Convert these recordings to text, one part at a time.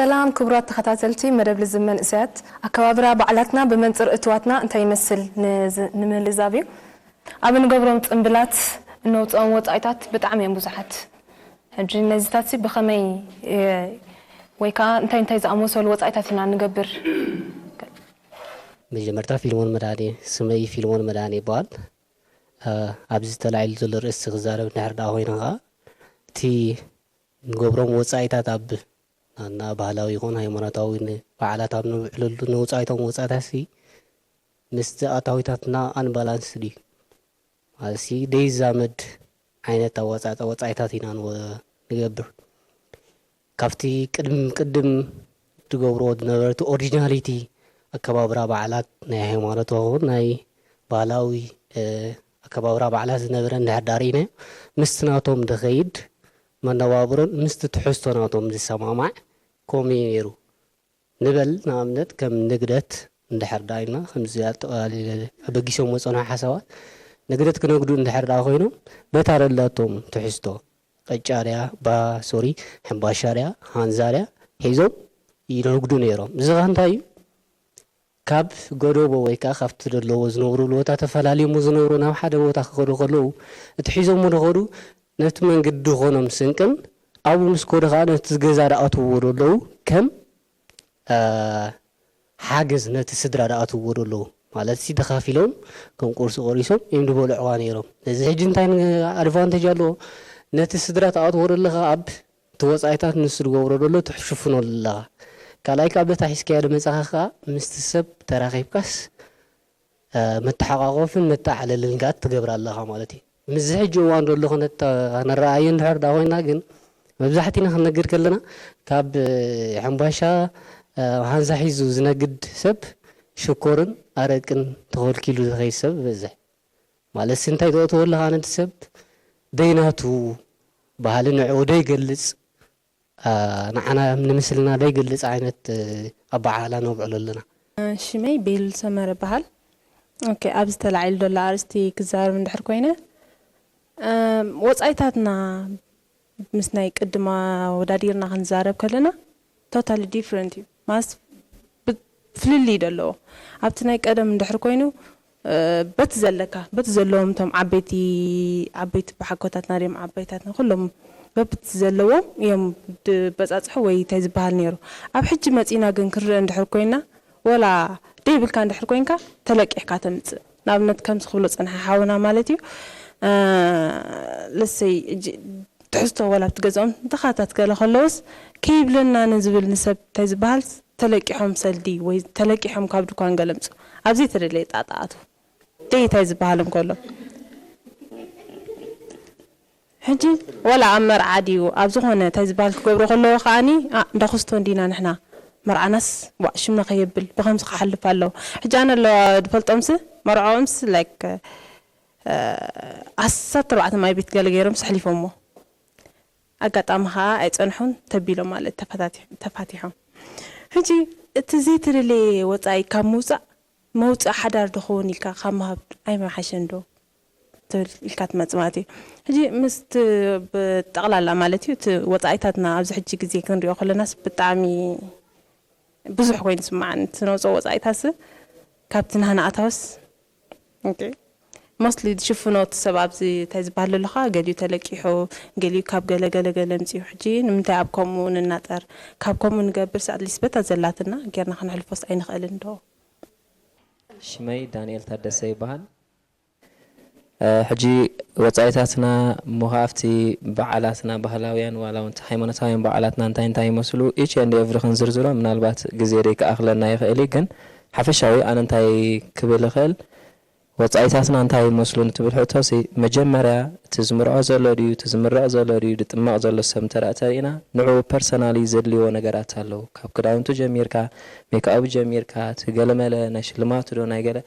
ሰላም ክቡራት ተኸታተልቲ መደብ ልዝብ መንእሰያት፣ ኣከባብራ በዓላትና ብመንጽር እትዋትና እንታይ ይመስል ንዝ-፣ ንምልዛብ እዩ። ኣብ እንገብሮም ጽምብላት እነውጽኦም ወጻኢታት ብጣዕሚ እዮም ብዙሓት። ሕጂ ነዚታት ሲ ብኸመይ፣ እ፣ ወይ ከኣ እንታይ እንታይ ዝኣመሰሉ ወጻኢታት ኢና ንገብር? መጀመርታ ፊልሞን መድሃኔ፣ ስመይ ፊልሞን መድሃኔ ይበሃል። እ፣ ኣብዚ ተላዒሉ ዘሎ ርእሲ ክዛረብ እንድሕር ደኣ ኮይነ ከኣ፣ እቲ ንገብሮም ወጻኢታት ኣብ ናና ባህላዊ ይኹን ሃይማኖታዊ ን-፣ በዓላት ኣብ ንውዕለሉ ንወጻኢቶም ወጻኢታትሲ ምስቲ ኣታዊታትና ኣንባላንስድ እዩ። ማለትሲ ደይዛመድ ዓይነት ኣወጻጽኣ ወጻኢታት ኢና ንወ-፣ ንገብር። ካብቲ ቅድም፣ ቅድም ትገብርዎ ዝነበረ እቲ ኦሪጂናሊቲ ኣከባብራ በዓላት ናይ ሃይማኖት ይኹን ናይ ባህላዊ፣ እ፣ ኣከባብራ በዓላት ዝነበረ እንድሕር ዳርኢናዮ ምስቲ ናቶም ዝኸይድ መነባብሮን ምስቲ ትሕዝቶ ናቶም ዝሰማማዕ ከምኡ እዩ ነይሩ። ንበል ንኣብነት ከም ንግደት እንድሕር ደኣ ኢልና ከምዚ ኣጠቓሊለ ኣበጊሶም ዝጸንሑ ሓሳባት ንግደት ክነግዱ እንድሕር ደኣ ኮይኖም በታ ዘለቶም ትሕዝቶ ቅጫ ድያ፣ ባ-፣ ሶሪ፣ ሕምባሻ ድያ፣ ሃንዛ ድያ ሒዞም ይነግዱ ነይሮም። እዚ ኸኣ እንታይ እዩ? ካብ ጎደቦ ወይ ከኣ ካብቲ ዘለዎ ዝነብሩሉ ቦታ ተፈላልዮሞ ዝነብሩ ናብ ሓደ ቦታ ክኸዱ ከለዉ፣ እቲ ሒዞሞ ዝኸዱ ነቲ መንገዲ ዝኾኖም ስንቅን ኣብኡ ምስ ከዱ ከኣ ነቲ ገዛ ዝኣትውዎ ዘለዉ ከም፣ እ፣ ሓገዝ ነቲ ስድራ ዝኣትውዎ ዘለዉ፣ ማለትሲ ተኻፊሎም ከም ቁርሲ ቆሪሶም እዮም ዝበልዕዋ ነይሮም። ነዚ ሕጂ እንታይ ን-፣ ኣድቫንቴጅ ኣለዎ? ነቲ ስድራ ትኣትዎ ዘለኻ ኣብ እቲ ወጻኢታት ንሱ ዝገብሮ ዘሎ ትሽፍኖ ኣለኻ። ካልኣይ ካብ በታ ሒዝካዮ ዝመጻኻ ከኣ ምስቲ ሰብ ተራኺብካስ፣ እ፣ መተሓቋቆፍን መተዓለልን ከኣ ትገብር ኣለኻ ማለት እዩ። ምስዚ ሕጂ እዋን ዘሎ ኩነት ከነረኣዮ እንድሕር ደኣ ኮይና ግን መብዛሕቲና ክንነግር ከለና ካብ፣ እ፣ ሕምባሻ፣ እ፣ ሃንዛ ሒዙ ዝነግድ ሰብ ሽኮርን ኣረቅን ተኸልኪሉ ዝኸይድ ሰብ ይበዝሕ። ማለትሲ እንታይ ትእትዎ ኣለኻ ነቲ ሰብ ደይናቱ ባህሊ ንዕኡ ደይገልጽ፣ አ፣ ንዓና ንምስልና ደይገልጽ ዓይነት፣ እ፣ ኣበዓዕላ ነብዕሎ ኣለና። ሽመይ ቤል ሰመረ በሃል። ኦኬ፣ ኣብዚ ተላዒሉ ዘሎ ኣርእስቲ ክዛረብ እንድሕር ኮይነ፣ እም፣ ወጻኢታትና ምስ ናይ ቅድም ኣወዳዲርና ክንዛረብ ከለና ቶታሊ ዲፍረንት እዩ። ማለትስ ብ-፣ ፍልልይ እዩ ዘለዎ። ኣብቲ ናይ ቀደም እንድሕር ኮይኑ፣ እ፣ በቲ ዘለካ፣ በቲ ዘለዎም እቶም ዓበይቲ፣ ዓበይቲ ብሓጎታትና ድዮም ዓባይታትና፣ ኩሎም በብቲ ዘለዎም እዮም ድበጻጽሑ ወይ እንታይ ዝበሃል ነይሩ። ኣብ ሕጂ መጺእና ግን ክንርኢ እንድሕር ኮይና፣ ወላ ደይብልካ እንድሕር ኮይንካ ተለቂሕካ ተምጽእ። ንኣብነት ከምዚ ክብሎ ጸንሐ ሓውና ማለት እዩ። እ፣ ለሰይ እጅ-፣ ትሕዝቶ ወላ ኣብቲ ገዛኦም ድኻታት ገለ ከለውስ ከይብለና ንዝብል ንሰብ እንታይ ዝበሃል ተለቂሖም ሰልዲ ወይ ተለቂሖም ካብ ድኳን ገለ ምጹ። ኣብ ዘይተደለየ ጣጣ ኣትዉ። ደይ እንታይ ዝበሃል እንከሎ። ሕጂ ወላ ኣብ መርዓ ድዩ ኣብ ዝኾነ እንታይ ዝበሃል ክገብሮ ከለዎ ከኣኒ፣ ኣ፣ እንዳ ኩስቶ እንዲና ንሕና። መርዓናስ ዋእ ሽምና ከየብል ብኸምዚ ክሓልፍ ኣለዎ። ሕጂ ኣነ ኣለዋ ዝፈልጦምስ መርዕኦምስ ላይክ፣ እ፣ ዓሰርተ ኣርባዕተ ማይ ቤት ገለ ገይሮምስ ኣሕሊፎሞ። ኣጋጣሚ ኸኣ ኣይጸንሑን ተቢሎም ማለት ተፈታቲ-፣ ተፋቲሖም። ሕጂ እቲ ዘይተደለየ ወጻኢ ካብ ምውጻእ መውጽኢ ሓዳር ዶ ክኸውን ኢልካ ካብ ምሃብ ኣይምሓሸን ዶ ትብል ኢልካ ትመጽእ ማለት እዩ። ሕጂ ምስቲ ብጠቕላላ ማለት እዩ እቲ ወጻኢታትና ኣብዚ ሕጂ ግዜ ክንሪኦ ከለናስ ብጣዕሚ ብዙሕ ኮይኑ ይስምዓኒ። እቲ ነውጽኦ ወጻኢታትስ ካብቲ ናህና ኣታውስ፣ ኦኬ፣ ሞስትሊ ዝሽፍኖ እቲ ሰብ ኣብዚ እንታይ ዝበሃል ዘሎ ኸኣ ገሊኡ ተለቂሑ፣ ገሊኡ ካብ ገለ ገለ ገለ ምጽኡ። ሕጂ ንምንታይ ኣብ ከምኡ ንናጠር? ካብ ከምኡ ንገብርስ ኣትሊስት በታ ዘላትና ጌርና ክንሕልፎስ ኣይንኽእልን ዶ? ሽመይ ዳንኤል ታደሰ ይበሃል። እ፣ ሕጂ ወጻኢታትና እሞ ኸኣ ኣብቲ በዓላትና ባህላውያን ዋላ እውን ሃይማኖታውያን በዓላትና እንታይ እንታይ ይመስሉ ኢች ኤንድ ኤቭሪ ክንዝርዝሮ ምናልባት ግዜ ደይከኣኽለና ይኽእል እዩ። ግን ሓፈሻዊ ኣነ እንታይ ክብል እኽእል፣ ወጻኢታትና እንታይ ይመስሉ እንትብል ሕቶሲ መጀመርያ እቲ ዝምርዖ ዘሎ ድዩ፣ እቲ ዝምረቕ ዘሎ ድዩ፣ ዝጥመቕ ዘሎ ሰብ እንተ ደኣ ተሪእና ንዕኡ ፐርሰናሊ ዘድልይዎ ነገራት ኣለዉ። ካብ ክዳውንቱ ጀሚርካ፣ ሜክኣቡ ጀሚርካ፣ እቲ ገለመለ ናይ ሽልማቱ ዶ ናይ ገለ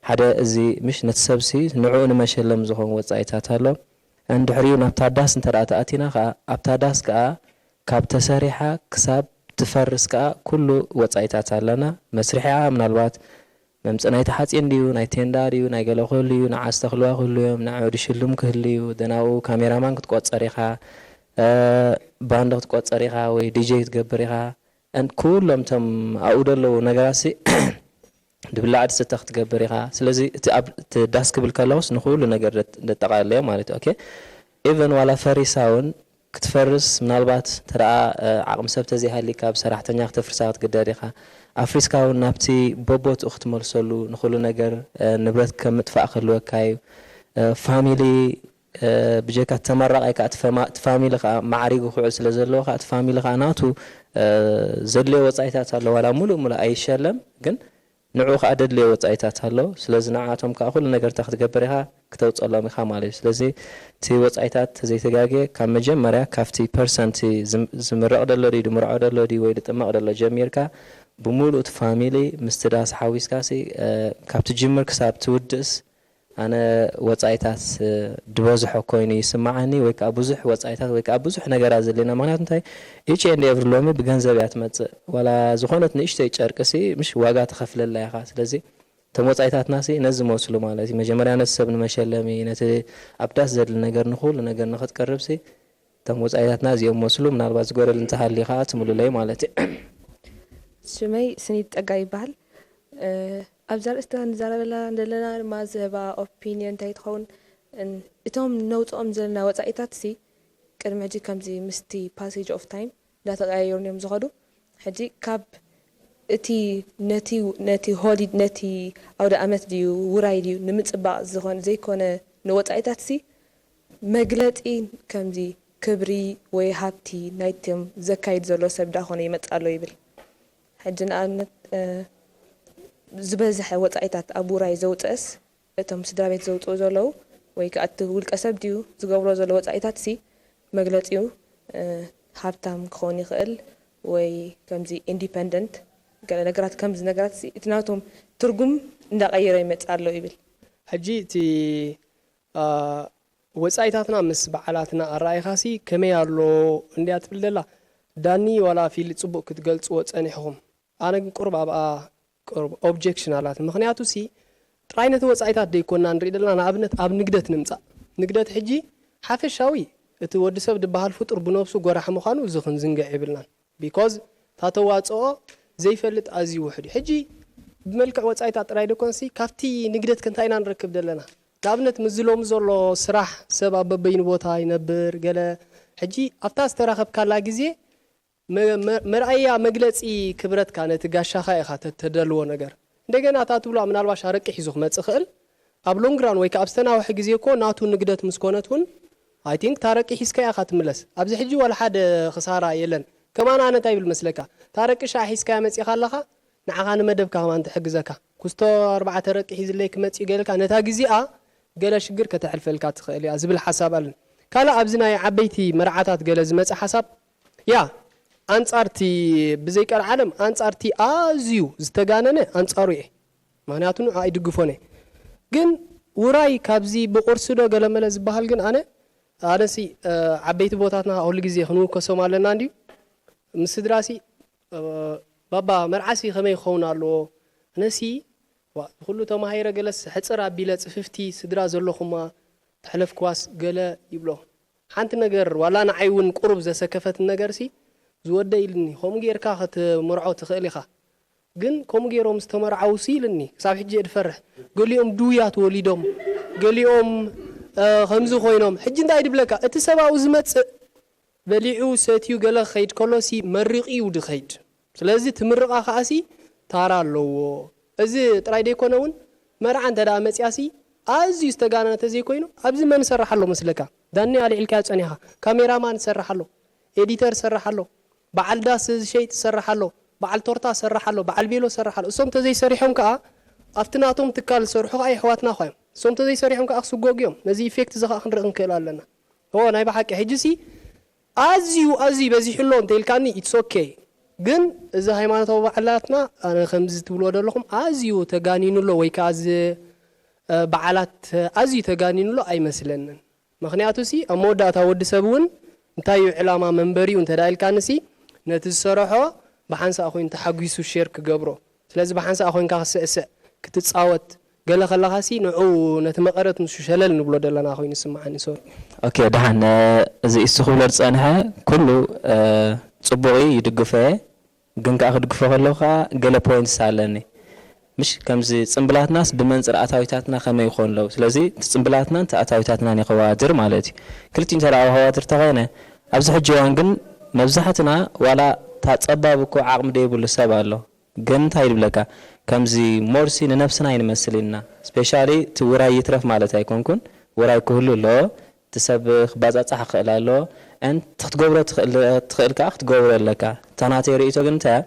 ሓደ እዚ ምሽ ነቲ ሰብሲ ንዕኡ ንመሸለም ዝኾን ወጻኢታት ኣሎ። እንድሕሪኡ ናብታ ዳስ እንተ ደኣ ተኣቲና ከኣ፣ ኣብታ ዳስ ከኣ ካብ ተሰሪሓ ክሳብ ትፈርስ ከኣ ኩሉ ወጻኢታት ኣለና። መስርሒኣ ምናልባት መምጽእ ናይቲ ሓጺን ድዩ፣ ናይ ቴንዳ ድዩ፣ ናይ ገለ ክህሉ እዩ፣ ንዓ ዝተኽልዋ ክህሉ እዮም፣ ንዕኡ ድሽልም ክህሉ እዩ፣ ደናኡ ካሜራማን ክትቆጸር ኢኻ፣ እ፣ ባንድ ክትቆጸር ኢኻ ወይ ዲጀይ ክትገብር ኢኻ። And ኩሎም እቶም ኣብኡ ዘለዉ ነገራት ሲ ድብላዕ ድስተ ክትገብር ኢኻ። ስለዚ እቲ ኣብ እቲ ዳስ ክብል ከለኹስ ንኹሉ ነገር ደት- ደጠቓልል እየ ማለት እዩ። ኦኬ፣ ኢቨን ዋላ ፈሪሳ እውን ክትፈርስ ምናልባት እንተ ደኣ ዓቕሚ ሰብ ተዘይሃሊካ ብሰራሕተኛ ክተፍርሳ ክትግደድ ኢኻ። ኣፍሪስካ እውን ናብቲ በቦትኡ ክትመልሰሉ ንኹሉ ነገር ንብረት ከም ምጥፋእ ክህልወካ እዩ። ፋሚሊ ብጀካ ተመራቕ ኢካ እቲ ፋሚሊ ከዓ ማዕሪጉ ክውዕል ስለ ዘለዎ ከዓ እቲ ፋሚሊ ከዓ ናቱ ዘድልዮ ወፃኢታት ኣሎ። ዋላ ሙሉእ ሙሉእ ኣይሸለም ግን ንዕኡ ከዓ ደድልዮ ወፃኢታት ኣሎ። ስለዚ ንዓቶም ከዓ ኩሉ ነገር እንታይ ክትገብር ኢኻ ክተውፀሎም ኢኻ ማለት እዩ። ስለዚ እቲ ወፃኢታት ተዘይተጋግየ ካብ መጀመርያ ካብቲ ፐርሰንቲ ዝምረቕ ደሎ ድዩ ድምርዖ ደሎ ድዩ ወይ ድጥመቕ ደሎ ጀሚርካ ብሙሉእ እቲ ፋሚሊ ምስቲ ዳስ ሓዊስካ ሲ ካብቲ ጅምር ክሳብ ትውድእስ ኣነ ወጻኢታት ዝበዝሖ ኮይኑ ይስምዓኒ ወይ ከኣ ብዙሕ ወጻኢታት ወይ ከኣ ብዙሕ ነገራት ዘድልየና። ምኽንያቱ እንታይ each and every ሎሚ ብገንዘብ እያ ትመጽእ። ዋላ ዝኾነት ንእሽተይ ጨርቂ ሲ ምሽ ዋጋ ትኸፍለላ ኢኻ። ስለዚ እቶም ወጻኢታትና ሲ ነዚ መስሉ ማለት እዩ። መጀመርያ ነቲ ሰብ ንመሸለሚ፣ ነቲ ኣብ ዳስ ዘድሊ ነገር ንኹሉ ነገር ንኽትቀርብ ሲ እቶም ወጻኢታትና እዚኦም መስሉ። ምናልባት ዝጎደል እንተሃልዩ ከኣ ትምሉለይ ማለት እዩ። ሽመይ ስኒት ጸጋ ይበሃል። ኣብዚ ኣርእስቲ ክንዛረበላ ዘለና ድማ ዝህባ ኦፒንዮን እንታይ ትኸውን? እቶም ነውፅኦም ዘለና ወፃኢታት ሲ ቅድሚ ሕጂ ከምዚ ምስቲ passage of time እንዳተቀያየሩን እዮም ዝኸዱ። ሕጂ ካብ እቲ ነቲ ነቲ ሆሊ ነቲ ኣውደ ኣመት ድዩ ውራይ ድዩ ንምፅባቅ ዝኾነ ዘይኮነ ንወፃኢታት ሲ መግለፂ ከምዚ ክብሪ ወይ ሃብቲ ናይቶም ዘካይድ ዘሎ ሰብ ዳኾነ ይመፅእ ኣሎ ይብል። ሕጂ ንኣብነት ዝበዝሐ ወፃኢታት ኣብ ውራይ ዘውፅእስ እቶም ስድራ ቤት ዘውፅኡ ዘለዉ ወይ ከዓ እቲ ውልቀ ሰብ ድዩ ዝገብሮ ዘሎ ወፃኢታት ሲ መግለፂኡ ሃብታም ክኸውን ይኽእል ወይ ከምዚ independent ገለ ነገራት ከምዚ ነገራት እቲ ናቶም ትርጉም እንዳቀየረ ይመፅእ ኣሎ ይብል። ሕጂ እቲ ወፃኢታትና ምስ በዓላትና ኣረኣይኻሲ ከመይ ኣሎ እንድያ ትብል ዘላ ዳኒ ዋላ ፊሊ ፅቡቅ ክትገልፅዎ ፀኒሕኹም ኣነ ግን ቁሩብ ኣብኣ ቁሩብ objection ኣላት ምኽንያቱ ሲ ጥራይ ነቲ ወፃኢታት ደይኮና ንርኢ ዘለና ንኣብነት ኣብ ንግደት ንምፃእ ንግደት ሕጂ ሓፈሻዊ እቲ ወዲ ሰብ ዝበሃል ፍጡር ብነብሱ ጎራሕ ምዃኑ እዚ ክንዝንግዕ የብልናን because እታ ተዋፅኦ ዘይፈልጥ ኣዝዩ ውሕድ እዩ ሕጂ ብመልክዕ ወፃኢታት ጥራይ ደይኮንሲ ካብቲ ንግደት ከ እንታይ ኢና ንረክብ ዘለና ንኣብነት ምስዚ ሎሚ ዘሎ ስራሕ ሰብ ኣብ በበይኑ ቦታ ይነብር ገለ ሕጂ ኣብታ ዝተራኸብካላ ግዜ መርኣያ መግለፂ ክብረትካ ነቲ ጋሻኻ ኢኻ ተደልዎ ነገር እንደገና እታ ትብሎ ምናልባሽ ኣረቂ ሒዙ ክመፅእ ይኽእል ኣብ long run ወይ ከዓ ኣብ ዝተናውሐ ግዜ እኮ ናቱ ንግደት ምስ ኮነት እውን I think ታረቂ ሒዝካ ኢኻ ትምለስ ኣብዚ ሕጂ ዋላ ሓደ ክሳራ የለን ከማን ኣነ እንታይ ይብል መስለካ ታረቂ ሻዕ ሒዝካያ መፂኻ ኣለኻ ንዓኻ ንመደብካ ከማን ትሕግዘካ ኩስቶ ኣርባዕተ ረቂ ሒዝለይ ክመፅእ ገለልካ ነታ ግዜኣ ገለ ሽግር ከተሕልፈልካ ትኽእል እያ ዝብል ሓሳብ ኣለን ካልእ ኣብዚ ናይ ዓበይቲ መርዓታት ገለ ዝመፀ ሓሳብ ያ ኣንፃርቲ ብዘይ ቀልዓለም ኣንፃርቲ ኣዝዩ ዝተጋነነ ኣንፃሩ እየ ምክንያቱ ንዓ ይድግፎን እየ ግን ውራይ ካብዚ ብቁርሲ ዶ ገለመለ ዝበሃል ግን ኣነ ኣነሲ ዓበይቲ ቦታትና ኩሉ ግዜ ክንውከሶም ኣለና እንድዩ ምስ ስድራሲ ባባ መርዓሲ ከመይ ክኸውን ኣለዎ ኣነሲ ኩሉ ተማሂረ ገለስ ሕፅር ኣቢለ ፅፍፍቲ ስድራ ዘለኹማ ተሕለፍክዋስ ገለ ይብሎ ሓንቲ ነገር ዋላ ንዓይ እውን ቁሩብ ዘሰከፈት ነገር ሲ ዝወደ ኢልኒ ከምኡ ጌርካ ክትምርዖ ትኽእል ኢኻ ግን ከምኡ ጌሮም ዝተመርዓው ሲ ኢልኒ ክሳብ ሕጂ እየ ድፈርሕ ገሊኦም ድውያት ወሊዶም ገሊኦም ከምዚ ኮይኖም ሕጂ እንታይ ድብለካ እቲ ሰብኣዊ ዝመፅእ በሊዑ ሰትዩ ገለ ክኸይድ ከሎ ሲ መሪቑ እዩ ድኸይድ ስለዚ ትምርቓ ከዓ ሲ ታራ ኣለዎ እዚ ጥራይ ደይኮነ እውን መርዓ እንተ ደኣ መፅያ ሲ ኣዝዩ ዝተጋነነ ተዘይኮይኑ ኣብዚ መን ይሰርሕ ኣሎ መስለካ ዳኒ ኣልዒልካዮ ፀኒኻ ካሜራማን ይሰርሕ ኣሎ ኤዲተር ይሰርሕ ኣሎ በዓል ዳስ ዝሸይጥ ይሰርሕ ኣሎ በዓል ቶርታ ይሰርሕ ኣሎ በዓል ቤሎ ይሰርሕ ኣሎ እሶም ተዘይሰሪሖም ከዓ ኣብቲ ናቶም ትካል ዝሰርሑ ከዓ የሕዋትና ኳዮም እሶም ተዘይሰሪሖም ከዓ ክስጎጉ እዮም ነዚ ኢፌክት እዚ ከዓ ክንርኢ ክንክእል ኣለና ኦ ናይ ብሓቂ ሕጂ ሲ ኣዝዩ ኣዝዩ በዚሑ ኣሎ እንተ ኢልካኒ it's okay ግን እዚ ሃይማኖታዊ በዓላትና ኣነ ከምዚ ትብልዎ ዘለኹም ኣዝዩ ተጋኒኑ ኣሎ ወይ ከዓ እዚ በዓላት ኣዝዩ ተጋኒኑ ኣሎ ኣይመስለንን ምኽንያቱ ሲ ኣብ መወዳእታ ወዲ ሰብ እውን እንታይ እዩ ዕላማ መንበሪኡ እንተ ኢልካኒ ሲ ነቲ ዝሰረሖ ብሓንሳእ ኮይኑ ተሓጒሱ ሼር ክገብሮ ስለዚ ብሓንሳእ ኮይንካ ክስዕስዕ ክትፃወት ገለ ከለኻሲ ንዑ ነቲ መቐረት ንሱ ሸለል ንብሎ ደለና ኮይኑ ይስምዓኒ ሶሪ። ኦኬ ደሓን እዚ እሱ ክብሎ ዝጸንሐ ኩሉ ጽቡቕ እዩ ይድግፎ እየ ግን ከዓ ክድግፎ ከለኹ ከዓ ገለ ፖይንትስ ኣለኒ። ምሽ ከምዚ ጽምብላትናስ ብመንጽር ኣታዊታትና ከመይ ይኾን ኣለዉ? ስለዚ እቲ ጽምብላትናን እቲ ኣታዊታትናን እዩ ከወዳድር ማለት እዩ። ክልቲኡ እንተ ደኣ ከወዳድር ተኾይነ፣ ኣብዚ ሕጂ እዋን ግን መብዛሕትና ዋላ እታ ጸባብ እኮ ዓቕሚ ደይብሉ ሰብ ኣሎ። ግን እንታይ ይብለካ፣ ከምዚ ሞርሲ ንነብስና ኣይንመስል ኢልና። ስፔሻሊ እቲ ውራይ ይትረፍ ማለት ኣይኮንኩን፣ ውራይ ክህሉ ኣለዎ፣ እቲ ሰብ ክባጻጻሕ ክኽእል ኣለዎ፣ and ክትገብሮ ትኽእል፣ ትኽእል ከኣ ክትገብሮ ኣለካ። እታ ናተይ ርእይቶ ግን እንታይ እያ፣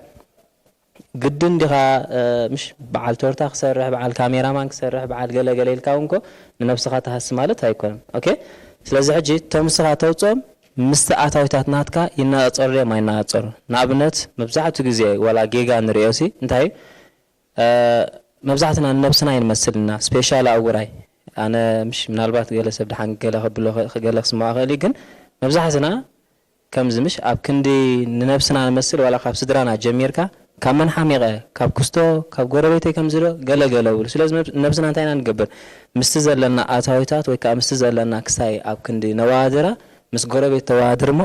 ግድን ዲኻ፣ እ፣ ምሽ በዓል ቶርታ ክሰርሕ፣ በዓል ካሜራማን ክሰርሕ፣ በዓል ገለ ገለ ኢልካ እውን እኮ ንነብስኻ ትሃሲ ማለት ኣይኮነን። ኦኬ? ስለዚ ሕጂ እቶም ንስኻ ተውፅኦም ምስቲ ኣታዊታት ናትካ ይነጻጸሩ ድዮም ኣይነጻጸሩ? ንኣብነት መብዛሕትኡ ግዜ ዋላ ጌጋ ንርእዮ ሲ እንታይ እዩ? እ፣ መብዛሕትና ንነብስና ኣይንመስልና፣ ስፔሻል ኣብ ውራይ። ኣነ ምሽ ምናልባት ገለ ሰብ ድሓን ገለ ከብሎ ኸ-፣ ገለ ክስምዖ ክእል እዩ፣ ግን መብዛሕትና ከምዚ ምሽ ኣብ ክንዲ ንነብስና ንመስል ዋላ ካብ ስድራና ጀሚርካ ካብ መን ሓሚቐ፣ ካብ ክስቶ፣ ካብ ጎረቤተይ ከምዚ ዶ ገለ ገለ ብሉ። ስለዚ ነብ-፣ ነብስና እንታይ ኢና ንገብር? ምስቲ ዘለና ኣታዊታት ወይ ከዓ ምስቲ ዘለና ክሳይ ኣብ ክንዲ ነወዳድራ ምስ ጎረቤት ተወዳድር እሞ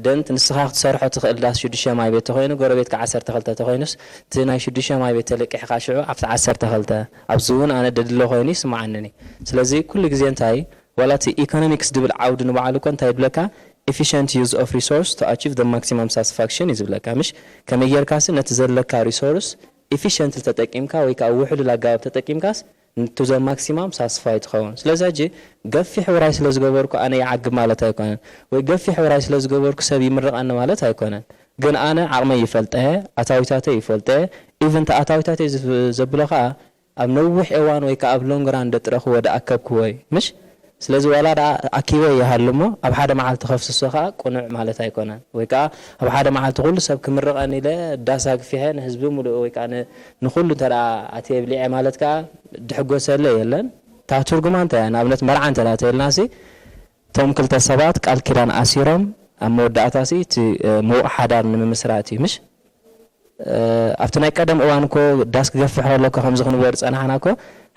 ደንት ንስኻ ክትሰርሖ ትኽእል ዳስ ሽዱሽተ ማይ ቤት ተኾይኑ ጎረቤትካ ዓሰርተ ክልተ ተኾይኑስ እቲ ናይ ሽዱሽተ ማይ ቤት ተለቂሕካ ሽዑ ኣብቲ ዓሰርተ ክልተ ኣብዚ እውን ኣነ ደድለ ኮይኑ ይስምዓንኒ። ስለዚ ኩሉ ግዜ እንታይ ዋላ እቲ ኢኮኖሚክስ ዝብል ዓውዲ ንባዕሉ እኮ እንታይ ይብለካ? Efficient use of resource to achieve the maximum satisfaction እዩ ዝብለካ። ምሽ ከመይ ጌርካሲ ነቲ ዘለካ ሪሶርስ ኢፊሽንትሊ ተጠቂምካ ወይ ከዓ ውሕሉል ኣገባብ ተጠቂምካስ to the maximum satisfy ትኸውን። ስለዚ ሕጂ ገፊሕ ውራይ ስለ ዝገበርኩ ኣነ ይዓግብ ማለት ኣይኮነን፣ ወይ ገፊሕ ውራይ ስለ ዝገበርኩ ሰብ ይምርቐኒ ማለት ኣይኮነን። ግን ኣነ ዓቕመይ ይፈልጠ፣ ኣታዊታተይ ይፈልጠ፣ ኢቨን እቲ ኣታዊታተይ ዝፍ-፣ ዘብሎ ከዓ ኣብ ነዊሕ እዋን ወይ ከዓ ኣብ ሎንግ ራን ደጥረኽዎ ደኣከብክዎ እዩ። ምሽ? ስለዚ ዋላ ደኣ ኣኪበ ይሃሉ እሞ ኣብ ሓደ መዓልቲ ከፍስሶ ከዓ ቅኑዕ ማለት ኣይኮነን። ወይ ከዓ ኣብ ሓደ መዓልቲ ኩሉ ሰብ ክምርቐኒ ኢለ ዳስ ኣግፊሐ ንህዝቢ ሙሉእ ወይ ከዓ ን-፣ ንኩሉ እንተ ደኣ ኣትየ ብሊዐ ማለት ከዓ ድሕጎሰለ የለን። እታ ትርጉማ እንታይ እያ? ንኣብነት መርዓ እንተ ደኣ ተይልና ሲ እቶም ክልተ ሰባት ቃል ኪዳን ኣሲሮም ኣብ መወዳእታ ሲ እቲ፣ እ፣ ምዉቕ ሓዳር ንምምስራት እዩ። ምሽ? እ፣ ኣብቲ ናይ ቀደም እዋን እኮ ዳስ ክገፍሕ ከሎ እኮ ከምዚ ክንብሎ ዝጸናሕና እኮ